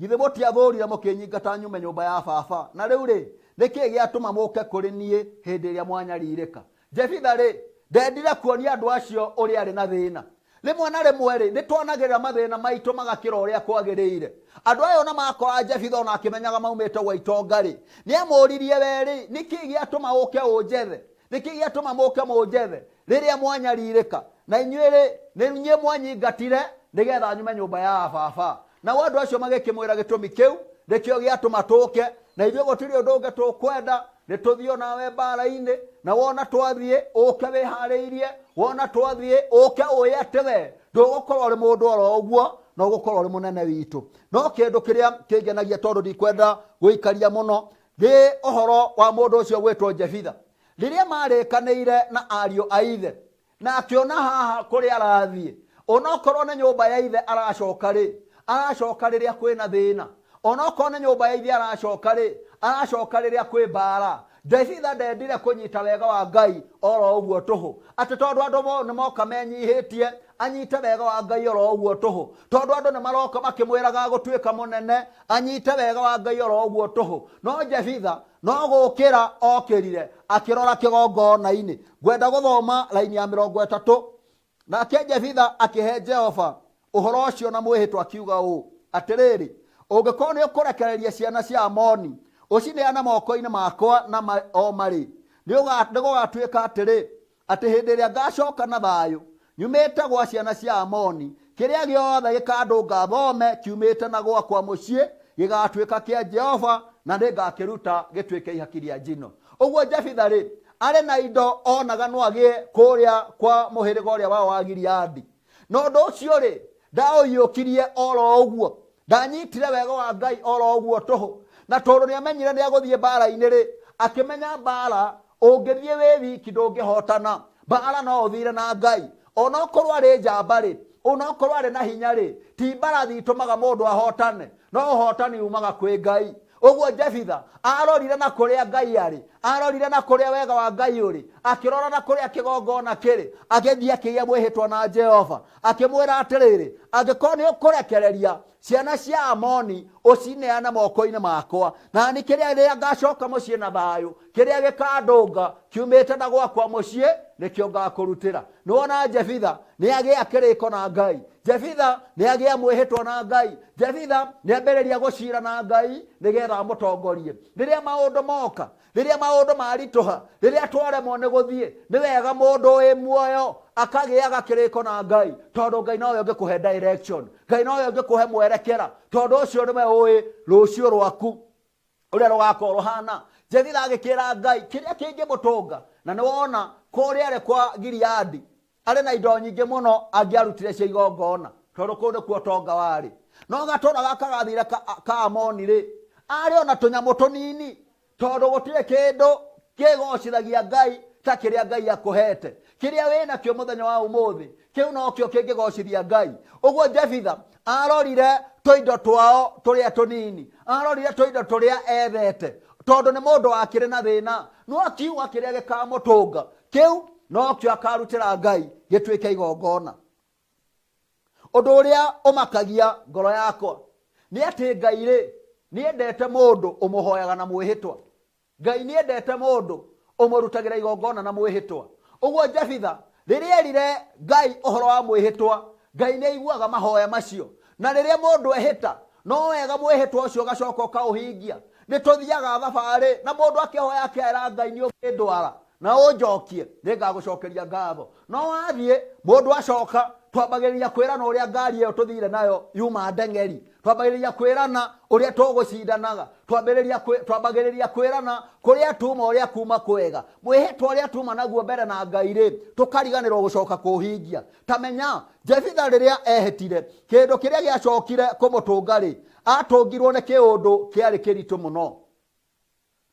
B: githĩ mũtiathũrire mũkĩnyingata nyume nyũmba ya baba? Na rĩu rĩ, nĩ kĩĩ gĩatũma mũke kũrĩ niĩ hĩndĩ ĩrĩa mwanyarirĩka? Jefitha rĩ, Ndendire kuonia andũ acio ũrĩa arĩ na thĩna. Rĩmwe na rĩmwe rĩ, nĩ twanagĩrĩra mathĩna maitũ magakĩra ũrĩa kwagĩrĩire. Andũ aya ona makora Jefitha ona akĩmenyaga maumĩte gwa itonga rĩ, nĩ amũririe we rĩ, nĩkĩ gĩatũma ũke ũnjethe? Nĩkĩ gĩatũma mũke mũnjethe rĩrĩa mwanyarirĩka? Na inyuĩ rĩ, nĩ inyuĩ mwanyingatire nĩgetha nyume nyũmba ya baba. Nao andũ acio magĩkĩmwĩra gĩtũmi kĩu nĩkĩo gĩatũma tũke, na ithuĩ gũtirĩ ũndũ ũngĩ tũkwenda, nĩ tũthiĩ o nawe mbara-inĩ, na wona twathiĩ ũke wĩharĩirie, wona twathiĩ ũke ũĩ atĩ we ndũgũkorwo ũrĩ mũndũ oro ũguo, na ũgũkorwo ũrĩ mũnene witũ. No kĩndũ kĩrĩa kĩngenagia tondũ ndikwenda gũikaria mũno, nĩ ũhoro wa mũndũ ũcio gwĩtwo Jefitha. Rĩrĩa marĩkanĩire na ariũ a ithe, Na akĩona haha kũrĩa arathiĩ, onokorwo nĩ nyũmba ya ithe aracoka-rĩ, aracoka rĩrĩa kwĩna thĩna. Onokorwo nĩ nyũmba ya ithe aracoka-rĩ, aracoka rĩrĩa kwĩ mbara. Jefitha ndendire kũnyita wega wa Ngai oro ũguo tũhũ, atĩ tondũ andũ nĩ moka menyihĩtie, anyite wega wa Ngai oro ũguo tũhũ. Tondũ andũ nĩ maroka makĩmwĩraga gũtuĩka mũnene, anyite wega wa Ngai oro ũguo tũhũ. No Jefitha No gũũkĩra okĩrire, akĩrora kĩgongona-inĩ. Ngwenda gũthoma raini ya 30. Nake Jefitha akĩhe Jehova ũhoro ũcio na mwĩhĩtwa akiuga ũũ, Atĩrĩrĩ, ũngĩkorũo nĩ ũkũrekereria ciana cia Amoni ũcineane moko-inĩ makwa na o marĩ, nĩ gũgatuĩka atĩrĩ, atĩ hĩndĩ ĩrĩa ngacoka na thayũ nyumĩte gwa ciana cia Amoni, kĩrĩa gĩothe gĩkandũnga thome kiumĩte na gwakwa mũciĩ gĩgatuĩka kĩa Jehova, na nĩngakĩruta gĩtuĩke ihaki rĩa njino. Ũguo Jefitha-rĩ, arĩ na indo onaga no agĩe kũrĩa kwa mũhĩrĩga ũrĩa wao wa Gileadi. Na ũndũ ũcio-rĩ, ndaũiyũkirie o ro ũguo. Ndanyitire wega wa Ngai o ro ũguo tũhũ. Na tondũ nĩamenyire nĩagũthiĩ mbaara-inĩ-rĩ, akĩmenya mbaara ũngĩthiĩ wĩ wiki ndũngĩhotana. Mbaara no ũthire na Ngai. Onokorwo arĩ njamba-rĩ, onokorwo arĩ na hinya-rĩ, ti mbarathi itũmaga mũndũ ahotane, no ũhotani umaga kwĩ Ngai. Ũguo Jefitha arorire na kũrĩa Ngai arĩ, arorire na kũrĩa wega wa Ngai ũrĩ, akĩrora na kũrĩa kĩgongona kĩrĩ, agĩthiĩ akĩgĩa mwĩhĩtwa na Jehova, akĩmwĩra atĩrĩrĩ, angĩkorwo nĩ ũkũrekereria ciana cia Amoni ũcineane moko-inĩ makwa, na nĩ kĩrĩa rĩrĩa ngacoka mũciĩ na thayũ, kĩrĩa gĩkandũnga kiumĩte na gwakwa mũciĩ nĩkĩo ngakũrutĩra. Nĩwona Jefitha nĩ agĩa kĩrĩko na Ngai. Jefitha nĩ agĩa mwĩhĩtwa na Ngai. Jefitha nĩ ambĩrĩria gũcira na Ngai nĩgetha amũtongorie. Rĩrĩa maũndũ moka, rĩrĩa maũndũ maritũha, rĩrĩa twaremwo nĩ gũthiĩ, nĩ wega mũndũ wĩ muoyo akagĩaga kĩrĩko na Ngai, tondũ Ngai nowe ũngĩkũhe direction, Ngai nowe ũngĩkũhe mwerekera, tondũ ũcio nĩwe ũĩ rũciũ rwaku ũrĩa rũgakorwo rũhana. Jefitha agĩkĩra Ngai kĩrĩa kĩngĩmũtũnga, na nĩ wona kũrĩa arĩ kwa Gileadi arĩ na indo nyingĩ mũno angĩarutire cia igongona, tondũ kũu nĩkuo ũtonga warĩ. No gatũra gaka gathire ka, ka Amoni rĩ, arĩ ona tũnyamũ tũnini, tondũ gũtirĩ kĩndũ kĩgocithagia Ngai ta kĩrĩa Ngai akũhete. Kĩrĩa wĩ nakĩo mũthenya wa ũmũthĩ, kĩu nokĩo kĩngĩgocithia Ngai. Ũguo Jefitha arorire tũindo twao tũrĩa tũnini, arorire tũindo tũrĩa ethete, tondũ nĩ mũndũ wakĩrĩ na thĩna. No akiuga kĩrĩa gĩkamũtũnga, kĩu nokĩo akarutĩra Ngai gĩtuĩke igongona. Ũndũ ũrĩa ũmakagia ngoro yakwa nĩ atĩ Ngai rĩ, nĩendete mũndũ ũmũhoyaga na mwĩhĩtwa. Ngai nĩendete mũndũ ũmũrutagĩra igongona na mwĩhĩtwa. Ũguo Jefitha rĩrĩa erire Ngai ũhoro wa mwĩhĩtwa, Ngai nĩaiguaga mahoya macio. Na rĩrĩa mũndũ ehĩta, no wega mwĩhĩtwa ũcio ũgacoka ũkaũhingia. Nĩtũthiaga thabarĩ na mũndũ akĩhoya akera Ngai nĩ ũngĩndwara na ũnjokie, nĩngagũcokeria ngatho. No wathiĩ, mũndũ acoka, twambagĩrĩria kwĩrana ũrĩa ngari ĩyo tũthire nayo yuma ndeng'eri. Twambagĩrĩria kwĩrana ũrĩa tũgũcindanaga. Twambĩrĩria twambagĩrĩria kwĩrana kũrĩa tuma ũrĩa kuma kwega. Mwĩhĩtwa ũrĩa tuma naguo mbere na Ngai rĩ, tũkariganĩrwo gũcoka kũũhingia. Ta menya, Jefitha rĩrĩa ehĩtire, kĩndũ kĩrĩa gĩacokire kũmũtũnga rĩ, atũngirwo nĩ kĩũndũ kĩarĩ kĩritũ mũno.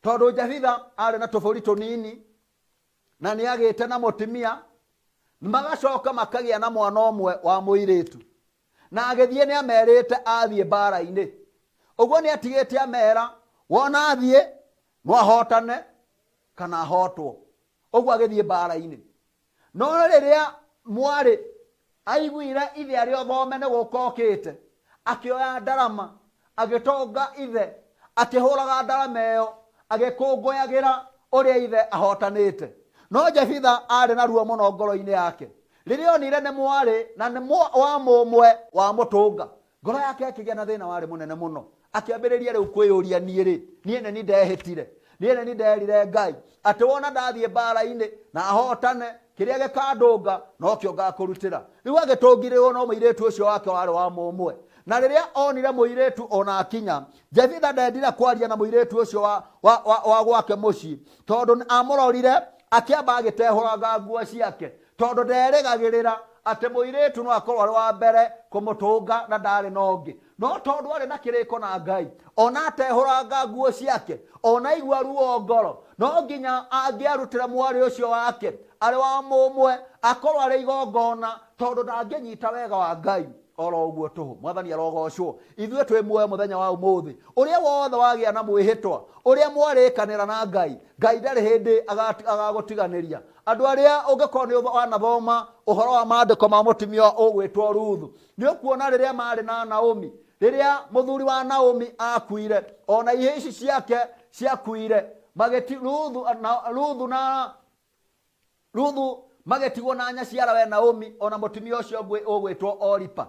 B: Tondũ Jefitha arĩ na tũbũri tũnini, na nĩ agĩte na mũtumia, magacoka makagĩa na mwana ũmwe wa mũirĩtu. Na agĩthiĩ nĩ amerĩte athiĩ mbara-inĩ. Ũguo nĩ atigĩte amera, wona athiĩ, no ahotane kana ahotwo. Ũguo agĩthiĩ mbara-inĩ. No rĩrĩa mwarĩ aiguire ithe arĩ o thome nĩ gũka okĩte, akĩoya ndarama, agĩtonga ithe, akĩhũraga ndarama ĩyo, agĩkũngũyagĩra ũrĩa ithe ahotanĩte. No Jefitha aarĩ na ruo mũno ngoro-inĩ yake rĩrĩa onire nĩ mwarĩ na nĩ wa mũmwe wa mũtũnga. Ngoro yake ĩkĩgĩa na thĩna warĩ mũnene mũno. Akĩambĩrĩria rĩu kwĩyũria, niĩ rĩ, niĩ nĩ niĩ ndehĩtire, niĩ nĩ niĩ nderire Ngai atĩ wona ndathiĩ mbara-inĩ na hotane, kĩrĩa gĩkandũnga nokĩo ngakũrutĩra. Rĩu agĩtũngirĩrwo no mũirĩtu ũcio wake warĩ wa mũmwe. Na rĩrĩa onire mũirĩtu ona akinya, Jefitha ndendire kwaria na mũirĩtu ũcio wa, wa, wa, wa gwake mũciĩ, tondũ amũrorire akĩamba agĩtehũranga nguo ciake, tondũ nderĩgagĩrĩra atĩ mũirĩtu no akorwo arĩ wa mbere kũmũtũnga na ndarĩ na ũngĩ. No tondũ arĩ na kĩrĩko na Ngai, ona atehũranga nguo ciake, ona aigua ruo ngoro, no nginya angĩarutĩra mwarĩ ũcio wake arĩ wa mũmwe akorwo arĩ igongona, tondũ ndangĩnyita wega wa Ngai oro ũguo tũhũ. Mwathani arogocwo. Ithuĩ twĩ muoyo mũthenya wa ũmũthĩ. Ũrĩa wothe wagĩa na mwĩhĩtwa, ũrĩa mwarĩkanĩra na Ngai, Ngai ndarĩ hĩndĩ agagũtiganĩria. Andũ arĩa ũngĩkorwo nĩ wanathoma ũhoro wa maandĩko ma mũtumia ũgwĩtwo Ruthu, nĩ ũkuona rĩrĩa marĩ na Naomi, rĩrĩa mũthuri wa Naomi akuire, ona ihĩĩ ici ciake ciakuire, magĩti Ruthu na Ruthu na Ruthu magĩtigwo na nyaciarawe Naomi ona mũtumia ũcio ũngĩ ũgwĩtwo Oripa.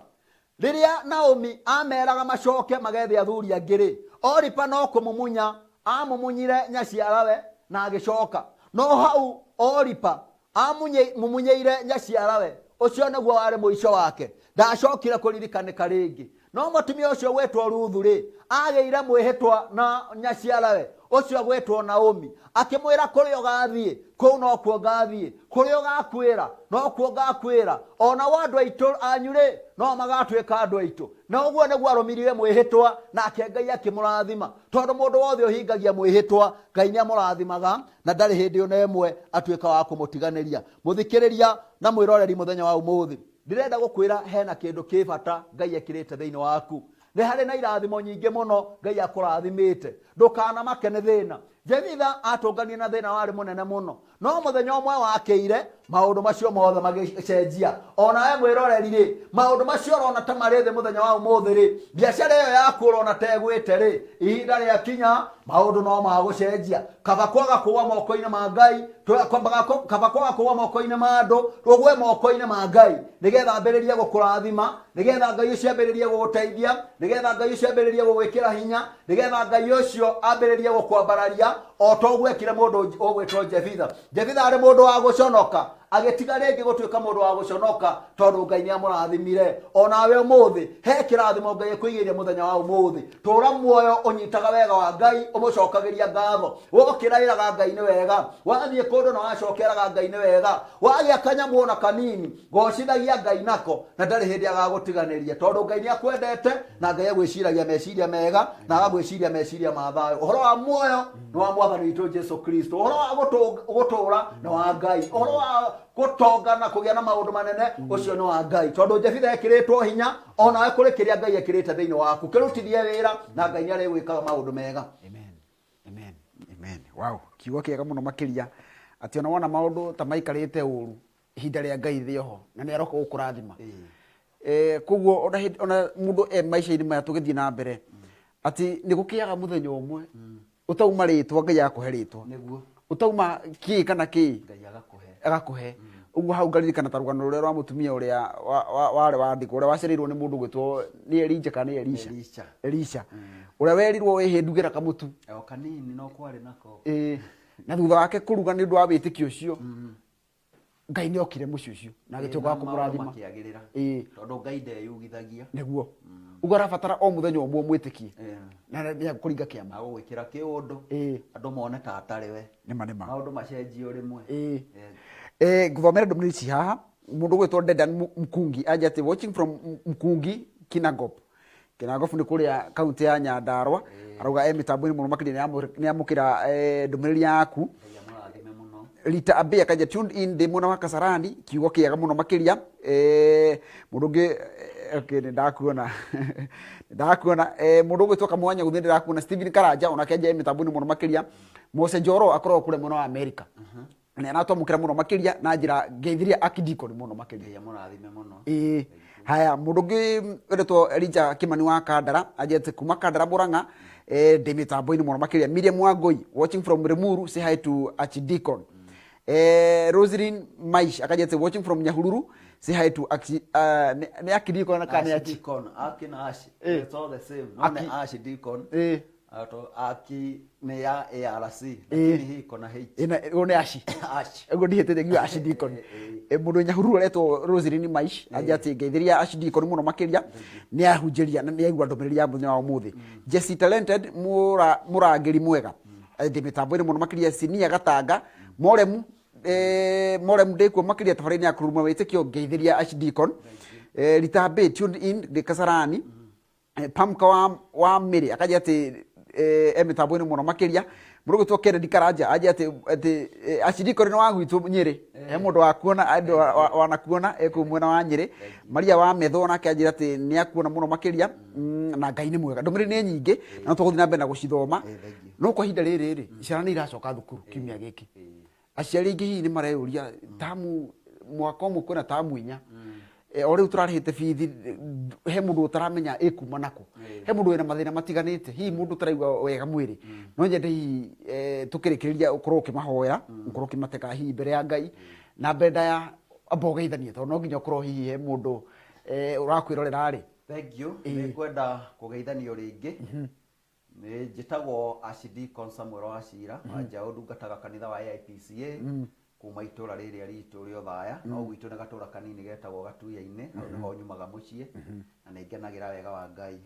B: Rĩrĩa Naomi ameraga macoke magethe athuri angĩ-rĩ, Oripa no kũmumunya amumunyire nyaciarawe na agĩcoka. No hau Oripa amumunyĩire nyaciarawe, ũcio nĩguo warĩ mũico wake. Ndacokire kũririkanĩka rĩngĩ. No mũtumia ũcio gwĩtwo Ruthu-rĩ, agĩire mwĩhĩtwa na nyaciarawe ũcio gwĩtwo Naomi, akĩmwĩra, kũrĩa ũgathiĩ, kũu nokuo ngathiĩ, kũrĩa ũgakuĩra, nokuo ngakuĩra, o nao andũ aitũ anyu-rĩ, no magatuĩka andũ aitũ. Na ũguo nĩguo arũmirie mwĩhĩtwa, nake Ngai akĩmũrathima. Tondũ mũndũ wothe ũhingagia mwĩhĩtwa, Ngai nĩamũrathimaga, na ndarĩ hĩndĩ ona ĩmwe atuĩka wa kũmũtiganĩria. Mũthikĩrĩria na mwĩroreri mũthenya wa ũmũthĩ, ndĩrenda gũkwĩra hena kĩndũ kĩ bata Ngai ekĩrĩte thĩinĩ waku. Nĩ harĩ na irathimo nyingĩ mũno Ngai akũrathimĩte. Ndũkanamake nĩ thĩna. Jefitha atũnganire na thĩna warĩ mũnene mũno, no mũthenya ũmwe wakĩire, maũndũ macio mothe magĩcenjia. Onawe mwĩroreri rĩ, maũndũ macio ũrona ta marĩ thĩ mũthenya wa ũmũthĩ rĩ, biacara ĩyo yaku ũrona ta ĩgwĩte rĩ, ihinda rĩakinya maũndũ no magũcenjia. Kaba kwaga kũgwa moko-inĩ ma Ngai, kaba kwaga kũgwa moko-inĩ ma andũ, ũgwe moko-inĩ ma Ngai, nĩgetha ambĩrĩrie gũkũrathima, nĩgetha Ngai ũcio ambĩrĩrie gũgũteithia, nĩgetha Ngai ũcio ambĩrĩrie gũgwĩkĩra hinya, nĩgetha Ngai ũcio ambĩrĩrie gũkwambararia o ta ũguo ekire mũndũ ũgwĩtwo Jefitha. Jefitha arĩ mũndũ wa gũconoka, agĩtiga rĩngĩ gũtuĩka mũndũ wa gũconoka tondũ Ngai nĩ amũrathimire. Onawe ũmũthĩ he kĩrathimo Ngai ekũigĩire mũthenya wa ũmũthĩ. Tũra muoyo ũnyitaga wega wa Ngai, ũmũcokagĩria ngatho. Wokĩra ĩraga Ngai nĩ wega, wathiĩ kũndũ na wacoka ĩraga Ngai nĩ wega, wagĩa kanyamũ ona kanini gocithagia Ngai nako, na ndarĩ hĩndĩ agagũtiganĩria, tondũ Ngai nĩ akwendete na Ngai agwĩciragia meciria mega na agagwĩciria meciria ma thayũ. Ũhoro wa muoyo nĩ wa Mwathani witũ Jesu Kristo, ũhoro wa gũtũũra nĩ wa Ngai, ũhoro wa gũtonga na kũgĩa na maũndũ manene ũcio nĩ wa Ngai, tondũ Jefitha ekĩrĩtwo hinya, onawe kũrĩ kĩrĩa Ngai ekĩrĩte thĩinĩ waku, kĩrutithie wĩra na Ngai nĩ arĩgwĩkaga maũndũ mega.
A: Amen. Amen. Amen. Wow. Kiugo kĩega mũno makĩria atĩ ona wona maũndũ ta maikarĩte ũru ihinda rĩa Ngai rĩ oho na nĩ aroka gũkũrathima. Koguo ona hĩndĩ ona mũndũ e maica-inĩ maya tũgĩthiĩ na mbere atĩ nĩ gũkĩaga mũthenya ũmwe ũtauma rĩtwa Ngai agakũhe rĩtwa.
B: Nĩguo.
A: Ũtauma kĩ kana kĩ
B: Ngai agakũhe.
A: Agakũhe. Ũguo hau ngaririkana ta rũgano rũrĩa rwa mũtumia ũrĩa warĩ wa ndigwa ũrĩa wacereirwo nĩ mũndũ ũgwĩtwo nĩ Elija kana nĩ Elisha.
B: Elisha.
A: Elisha. Ũrĩa werirwo wĩhĩ ndugĩra kamũtu.
B: O kanini no kwarĩ nako.
A: Ĩĩ. Na thutha wake kũruga nĩ ũndũ wa wĩtĩkio ũcio, Ngai nĩ okire mũciĩ ũcio na agĩtuĩka wa kũmũrathima.
B: Makĩagĩrĩra.
A: Ĩĩ.
B: Tondũ Ngai ndeyugithagia.
A: Nĩguo. Ũguo arabatara o mũthenya ũmwe ũmwĩtĩkie. Na nĩ agũkũringa kĩama.
B: Agũgwĩkĩra kĩũndũ.
A: Ĩĩ.
B: Andũ mone ta atarĩ we.
A: Nĩma nĩma.
B: Maũndũ macenjio rĩmwe.
A: Ĩĩ. Ngũthomera ndũmĩrĩri ici haha. Mũndũ ũgwĩtwo Dedan Mkungi anja atĩ watching from Mkungi Kinangop. Kinangop nĩ kũrĩa kaunti ya Nyandarua. Arauga e mĩtambo-inĩ mũno makĩria nĩ amũkĩra ndũmĩrĩri yaku.
B: Ngai amũrathime mũno.
A: Rita Abia kanja tuned in ndĩ mwena wa Kasarani kiugo kĩega mũno makĩria. Mũndũ ũngĩ okay, nĩ ndakuona nĩ ndakuona mũndũ ũgwĩtwo Kamwanya gũthiĩ ndĩrakuona Stephen Karanja onake anja e mĩtambo-inĩ mũno makĩria. Mose Njoro akoragwo kũrĩa mwena wa America. Na aratwamũkĩra mũno makĩria na njĩra ngeithirie akidikoni mũno makĩria.
B: Ngai amũrathime mũno.
A: Ĩĩ. Haya, mũndũ ũngĩ wendetwo Elijah Kimani wa Kandara anjĩte kuma Kandara Murang'a, ndĩ mĩtambo-inĩ mũno makĩria. Miriam Wangũi watching from Limuru, say hi to Archdeacon. Roselyn Maish akajia atĩ watching from Nyahururu, say hi to Aki, nĩ Akidikon kana nĩ Achi?
B: Archdeacon, Aki na Ash. It's all the same. No
A: Aki-
B: nĩ Archdeacon. Ato Aki nĩ ya ARC, lakini hii iko na H.
A: Ĩna- ũyũ nĩ Ashi.
B: Ash.
A: Ũguo ndihĩtĩtie ngiuga Archdeacon. Mũndũ wĩ Nyahururu aretwo Roselyn Maish anjia atĩ ngeithĩria Archdeacon mũno makĩria, nĩ ahunjĩria na nĩ aigua ndũmĩrĩri ya mũthenya wa ũmũthĩ. Jesse Talented mũrangĩri mwega. Ndĩ mĩtambo-inĩ mũno makĩria Sinia Gatanga Moremu, Moremu ndĩkuo makĩria tabarĩra-inĩ ya kũruruma wĩtĩkio, ngeithĩria Archdeacon. Ritambĩ tuned in ndĩ Kasarani. Pamka wa Mĩrĩ akajia atĩ e mĩtambo-inĩ mũno makĩria. Mũndũ ũgwĩtwo Kennedy Karanja anjia atĩ Archdeacon nĩ wa gwitũ Nyĩrĩ, he mũndũ wakuona, andũ wanakuona e kũu mwena wa Nyĩrĩ. Maria wa Metho nake anjĩra atĩ nĩ akuona mũno makĩria, na Ngai nĩ mwega. Ndũmĩrĩri nĩ nyingĩ na no tũgũthiĩ na mbere na gũcithoma, no kwa ihinda rĩrĩ rĩ, ciana nĩ iracoka thukuru kiumia gĩkĩ. Aciari aingĩ hihi nĩ mareyũria tamu mwaka ũmwe kwĩna tamu 4. O rĩu tũrarĩhĩte bithi, he mũndũ ũtaramenya ĩkuma nakũ, he mũndũ wĩna mathĩna matiganĩte, hihi mũndũ ũtaraigua wega mwĩrĩ. No nyende hihi tũkĩrĩkĩrĩria ũkorwo ũkĩmahoera, ũkorwo ũkĩmateka hihi mbere ya Ngai na mbere ndaya, amba ũgeithanie, tondũ no nginya ũkorwo hihi he mũndũ ũrakwĩrorera rĩ.
B: Thank you. Nĩ ngwenda kũgeithanio rĩngĩ. Nĩ njĩtagwo Archdeacon Samuel Wachira wa Njaũ, ndungataga kanitha wa AIPCA kuma itũra rĩrĩa ritũ rĩa Othaya, no gwitũ nĩ gatũra kanini getagwo Gatuya-inĩ, hau nĩho nyumaga mũciĩ, na nĩ ngenagĩra wega wa Ngai.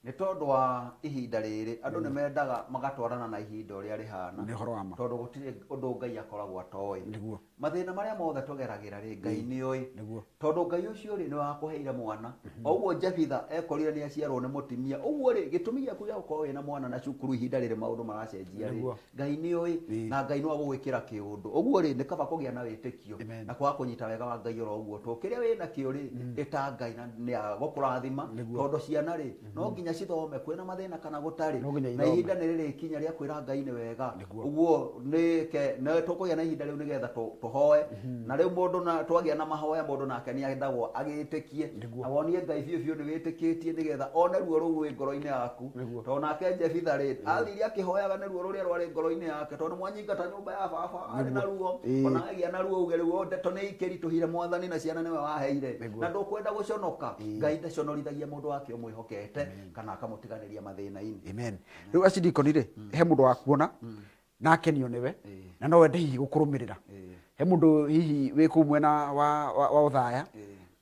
B: Nĩ tondũ wa ihinda rĩrĩ, andũ nĩ mendaga magatwarana na ihinda ũrĩa rĩhana.
A: Nĩ ũhoro wa ma.
B: Tondũ gũtirĩ ũndũ Ngai akoragwo atoĩ.
A: Nĩguo.
B: Mathĩna marĩa mothe tũgeragĩra rĩ, Ngai nĩ oĩ.
A: Nĩguo.
B: Tondũ Ngai ũcio rĩ, nĩ wakũheire mwana. O ũguo Jefitha ekorire nĩ aciarwo nĩ mũtumia. Ũguo rĩ, gĩtũmi gĩaku gĩa gũkorwo wĩna mwana na cukuru ihinda rĩrĩ maũndũ maracenjia rĩ,
A: Nĩguo.
B: Ngai nĩ oĩ, na Ngai no agũgwĩkĩra kĩũndũ. Ũguo rĩ, nĩ kaba kũgĩa na wĩtĩkio
A: Amen.
B: na kwaga kũnyita wega wa Ngai oro ũguo. Tondũ kĩrĩa wĩ nakĩo rĩ, ĩta Ngai na nĩ agũkũrathima.
A: Nĩguo.
B: Tondũ ciana rĩ, no nginya cithome, kwĩna mathĩna kana gũtarĩ.
A: No nginya
B: Na
A: ithome.
B: ihinda nĩ rĩrĩkinya rĩa kwĩra Ngai nĩ wega.
A: Nĩguo.
B: Ũguo nĩ ke, nĩ tũkũgĩa na ihinda rĩu nĩgetha tũhoe. Na rĩu mũndũ na twagĩa na mahoya, mũndũ nake nĩ endagwo agĩtĩkie.
A: Nĩguo.
B: Na wonie Ngai biũ biũ nĩ wĩtĩkĩtie nĩgetha one ruo rũu rwĩ ngoro-inĩ yaku.
A: Nĩguo.
B: Tondũ nake Jefitha rĩ, athire akĩhoyaga nĩ ruo rũrĩa rwarĩ ngoro-inĩ yake, tondũ mwanyingata nyũmba ya baba arĩ na ruo. Ona agĩa na ruo uge rĩu ndeto nĩ ikĩritũhire mwathani na ciana nĩwe waheire.
A: Nĩguo.
B: Na ndũkwenda gũconoka. Ngai ndaconorithagia mũndũ wake ũmwĩhokete kana akamũtiganĩria mathĩna-inĩ.
A: Amen. Rĩu Archdeacon rĩ, he mũndũ wakuona na akenio nĩwe na no wende hihi gũkũrũmĩrĩra. He mũndũ hihi wĩ kũu mwena wa Othaya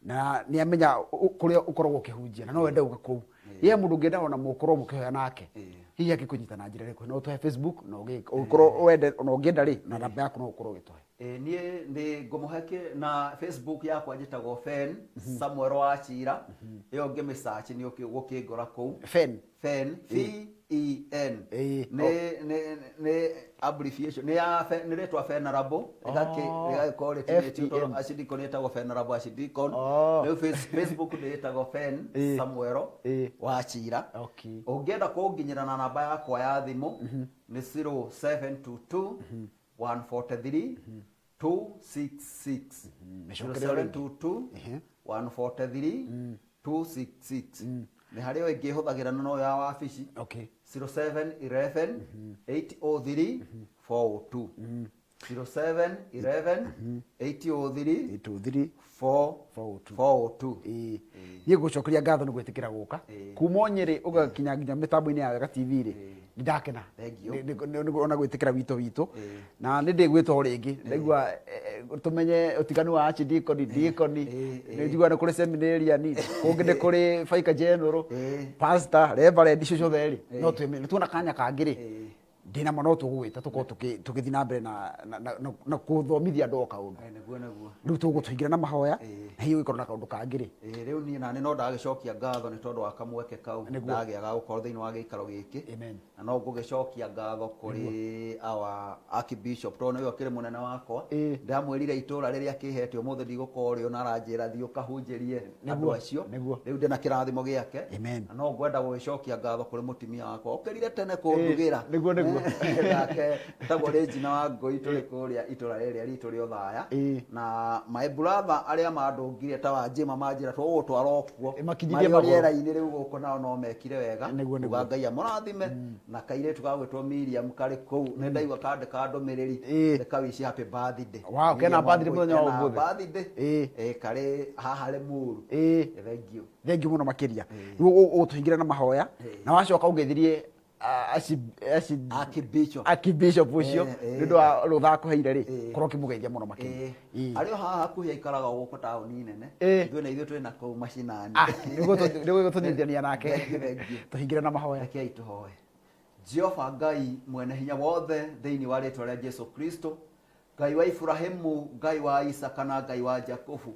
A: na nĩ amenya kũrĩa ũkoragwo ũkĩhunjia na no wende gũka kũu. He mũndũ ũngĩenda ona mũkorwo mũkĩhoya nake, hihi angĩkũnyita na njĩra ĩrĩkũ? No ũtũhe Facebook, na ũngĩkorwo wende, ona ũngĩenda rĩ, na namba yaku no ũkorwo ũgĩtũhe.
B: Niĩ nĩ ngũmũhe na Facebook yakwa njĩtagwo Fen Samuel Wachira. Ĩyo ngĩmĩ search nĩ ũgũkĩngora kũu.
A: Fen.
B: Fen, F E N. Nĩ abbreviation, nĩ ya nĩ rĩtwa Venerable, rĩgagĩkorwo rĩtinĩtio tondũ
A: F E N.
B: Archdeacon ĩtagwo Venerable Archdeacon. Rĩu Facebook nĩ ĩtagwo Fen Samuel Wachira. Ũngĩenda kũnginyĩra na namba yakwa ya thimũ nĩ 0722 143 266.
A: Mĩcokerio
B: Zero
A: rĩngĩ.
B: seven two two 143 266. Nĩ harĩ o ĩngĩ hũthagĩra na no ya wabici. 0711 803 402. 0711 803
A: 803
B: 4
A: 402.
B: 402.
A: Niĩ ngũcokeria ngatho nĩ gwĩtĩkĩra gũka kuma o Nyĩrĩ ũgakinya nginya mĩtambo-inĩ ya Wega TV rĩ, nĩ ndakena.
B: Thank you.
A: Nĩ ona gwĩtĩkĩra wito witũ, na nĩ ndĩgwĩta o rĩngĩ ndaigua tũmenye ũtiganu wa archdeacon, deacon, nĩ njiguaga nĩ kũrĩ seminarian, kũngĩ nĩ kũrĩ vicar general, pastor, reverend, icio ciothe rĩ, no twĩmenye. Nĩ tuona kanya kangĩ rĩ, ndĩna ma no tũgũgwĩta tũkorwo tũgĩthiĩ na mbere na kũthomithia andũ o kaũndũ.
B: Nĩguo, nĩguo.
A: Rĩu tũgũtũingĩra na mahoya, na hihi ũgĩkorwo na kaũndũ kangĩ rĩ.
B: Rĩu niĩ nani no ndagĩcokia ngatho nĩ tondũ wa kamweke kau
A: Nĩguo.
B: ndagĩa ga gũkorwo thĩinĩ wa gĩikaro gĩkĩ.
A: Amen.
B: Na no ngũgĩcokia ngatho kũrĩ our archbishop tondũ nĩwe ũkĩrĩ mũnene wakwa. Ndamwĩrire itũra rĩrĩa akĩhete ũmũthĩ ndigũkorwo rĩo na aranjĩra thiĩ ũkahunjĩrie andũ acio. Rĩu ndĩna kĩrathimo gĩake.
A: Amen.
B: Na no ngwenda gũgĩcokia ngatho kũrĩ mũtumia wakwa ũkĩrire tene kũndugĩra.
A: Nĩguo, nĩguo.
B: Nake tagwo Regina wa Ngũi, tũrĩ kũrĩa itũra rĩrĩa ritũ rĩa Othaya. Na my brother arĩa mandũngire ta wa Njĩma manjĩra tũgũgũtwara o kuo.
A: Makinyirie
B: Marĩ o
A: magũrũ.
B: Rĩera-inĩ rĩu gũkũ nao no mekire wega.
A: Nĩguo.
B: Uga Ngai amũrathime. Na kairĩtu gagwĩtwo Miriam karĩ kũu, nĩ ndaigua kandĩka ndũmĩrĩri, nĩ kawish happy birthday.
A: Wow, kena
B: Miriam
A: birthday
B: Wangũi,
A: mũthenya wa
B: kena
A: ũmũthĩ.
B: birthday. Karĩ haha Limuru. Thank you.
A: Thengiũ mũno makĩria. Rĩu ũgũtũhingĩra na mahoya na wacoka ũngeithirie
B: Archbishop.
A: Archbishop ũcio nĩ ũndũ wa rũtha akũheire rĩ, korwo ũkĩmũgeithia mũno makĩria.
B: Arĩ o haha hakuhĩ, aikaraga o gũkũ taũni nene. Ithuĩ na ithuĩ twĩ na kũu macinani.
A: Ah, nĩguo tũnyitithania nake.
B: Thank you, thank you.
A: Tũhingĩre na mahoya.
B: Rekei tũhoe. Jehova Ngai mwene hinya wothe, thĩinĩ wa rĩtwa rĩa Jesu Kristo, Ngai wa Iburahimu, Ngai wa Isaka na Ngai wa Jakubu,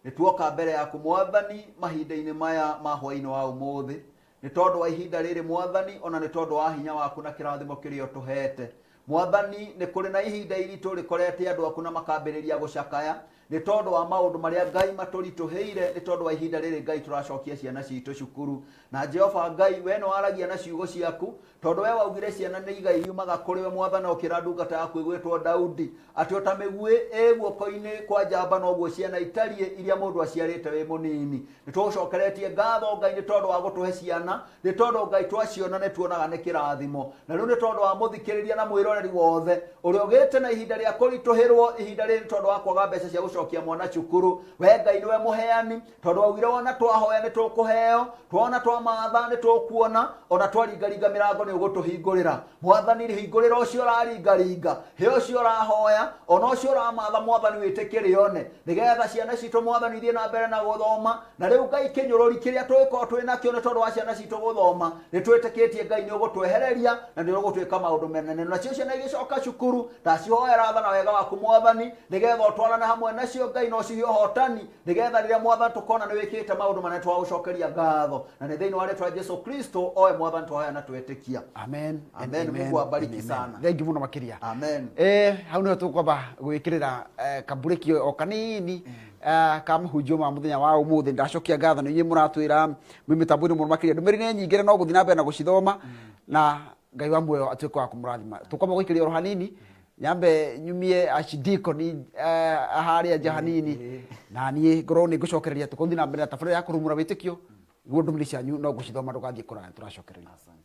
B: nĩ tuoka mbere yaku, Mwathani, mahinda-inĩ maya ma hwaĩ-inĩ wa ũmũthĩ, nĩ tondũ wa ihinda rĩrĩ, Mwathani, ona nĩ tondũ wa hinya waku na kĩrathimo kĩrĩa ũtũhete. Mwathani, nĩ kũrĩ na ihinda iritũ rĩkorete andũ aku na makambĩrĩria gũcakaya nĩ tondũ wa maũndũ marĩa, Ngai, matũritũhĩire, nĩ tondũ wa ihinda rĩrĩ, Ngai, tũracokia ciana citũ cukuru. Na Jehova Ngai, we nĩ waragia na ciugo ciaku, tondũ we waugire ciana nĩ igai riumaga kũrĩ we, Mwathani, ũkĩra ndungata yaku ĩgwĩtwo Daudi atĩ o ta mĩguĩ ĩ guoko-inĩ kwa njamba, noguo ciana itariĩ iria mũndũ aciarĩte wĩ mũnini. Nĩ tũgũcokeretie ngatho, Ngai, nĩ tondũ wa gũtũhe ciana, nĩ tondũ, Ngai, twaciona nĩ tuonaga nĩ kĩrathimo. Na rĩu nĩ tondũ wa mũthikĩrĩria na mwĩroreri wothe ũrĩa ũgĩte na ihinda rĩa kũritũhĩrwo ihinda rĩrĩ tondũ wa kwaga mbeca cia gũcokia mwana cukuru, we Ngai nĩwe mũheani, tondũ waugire wona twahoya nĩ tũkũheo, twona twamatha nĩ tũkuona, ona twaringaringa mĩrango nĩ ũgũtũhingũrĩra. Mwathani, hingũrĩra ũcio ũraringaringa, he ũcio ũrahoya, ona ũcio ũramatha. Mwathani, wĩtĩkĩre one nĩgetha ciana citũ, Mwathani, ithiĩ na mbere na gũthoma. Na rĩu, Ngai, kĩnyũrũri kĩrĩa tũgĩkorwo twĩ nakĩo nĩ tondũ wa ciana citũ gũthoma, nĩ twĩtĩkĩtie, Ngai, nĩ ũgũtwehereria na nĩ ũgũtwĩka maũndũ menene. Nacio ciana igĩcoka cukuru, ndacihoera tha na wega waku, Mwathani, nĩgetha ũtwarane hamwe nacio, Ngai, na ũcihe ũhotani, nĩgetha rĩrĩa, Mwathani, tũkona nĩ wĩkĩte maũndũ manene, twagũcokeria ngatho. Na nĩ thĩinĩ wa rĩtwa rĩa Jesu Kristo oe Mwathani twahoya na twetĩkia.
A: Amen and
B: Amen.
A: amen
B: Mungu awabariki
A: and amen.
B: sana.
A: Thank you mũno makĩria.
B: Amen.
A: Hau nĩho tũkwamba gwĩkĩrĩra kamburĩki o kanini ka mahunjio ma mũthenya wa ũmũthĩ. Ndacokia ngatho nĩ inyuĩ mũratwĩra mwĩ mĩtambo-inĩ mũno makĩria. Ndũmĩrĩri nĩ nyingĩ na no gũthiĩ na mbere na gũcithoma, na Ngai wa muoyo atuĩke wa kũmũrathima. Tũkwamba gũikĩria oro hanini, nyambe nyumie archdeacon harĩa nja hanini, na niĩ ngorwo nĩ ngũcokereria tũkũthiĩ na mbere na tabarĩra ya kũrumũra wĩtĩkio. Niguo ndũmĩrĩri cianyu no ngũcithoma, ndũgathiĩ kũraya, tũracokereria.
B: Asante.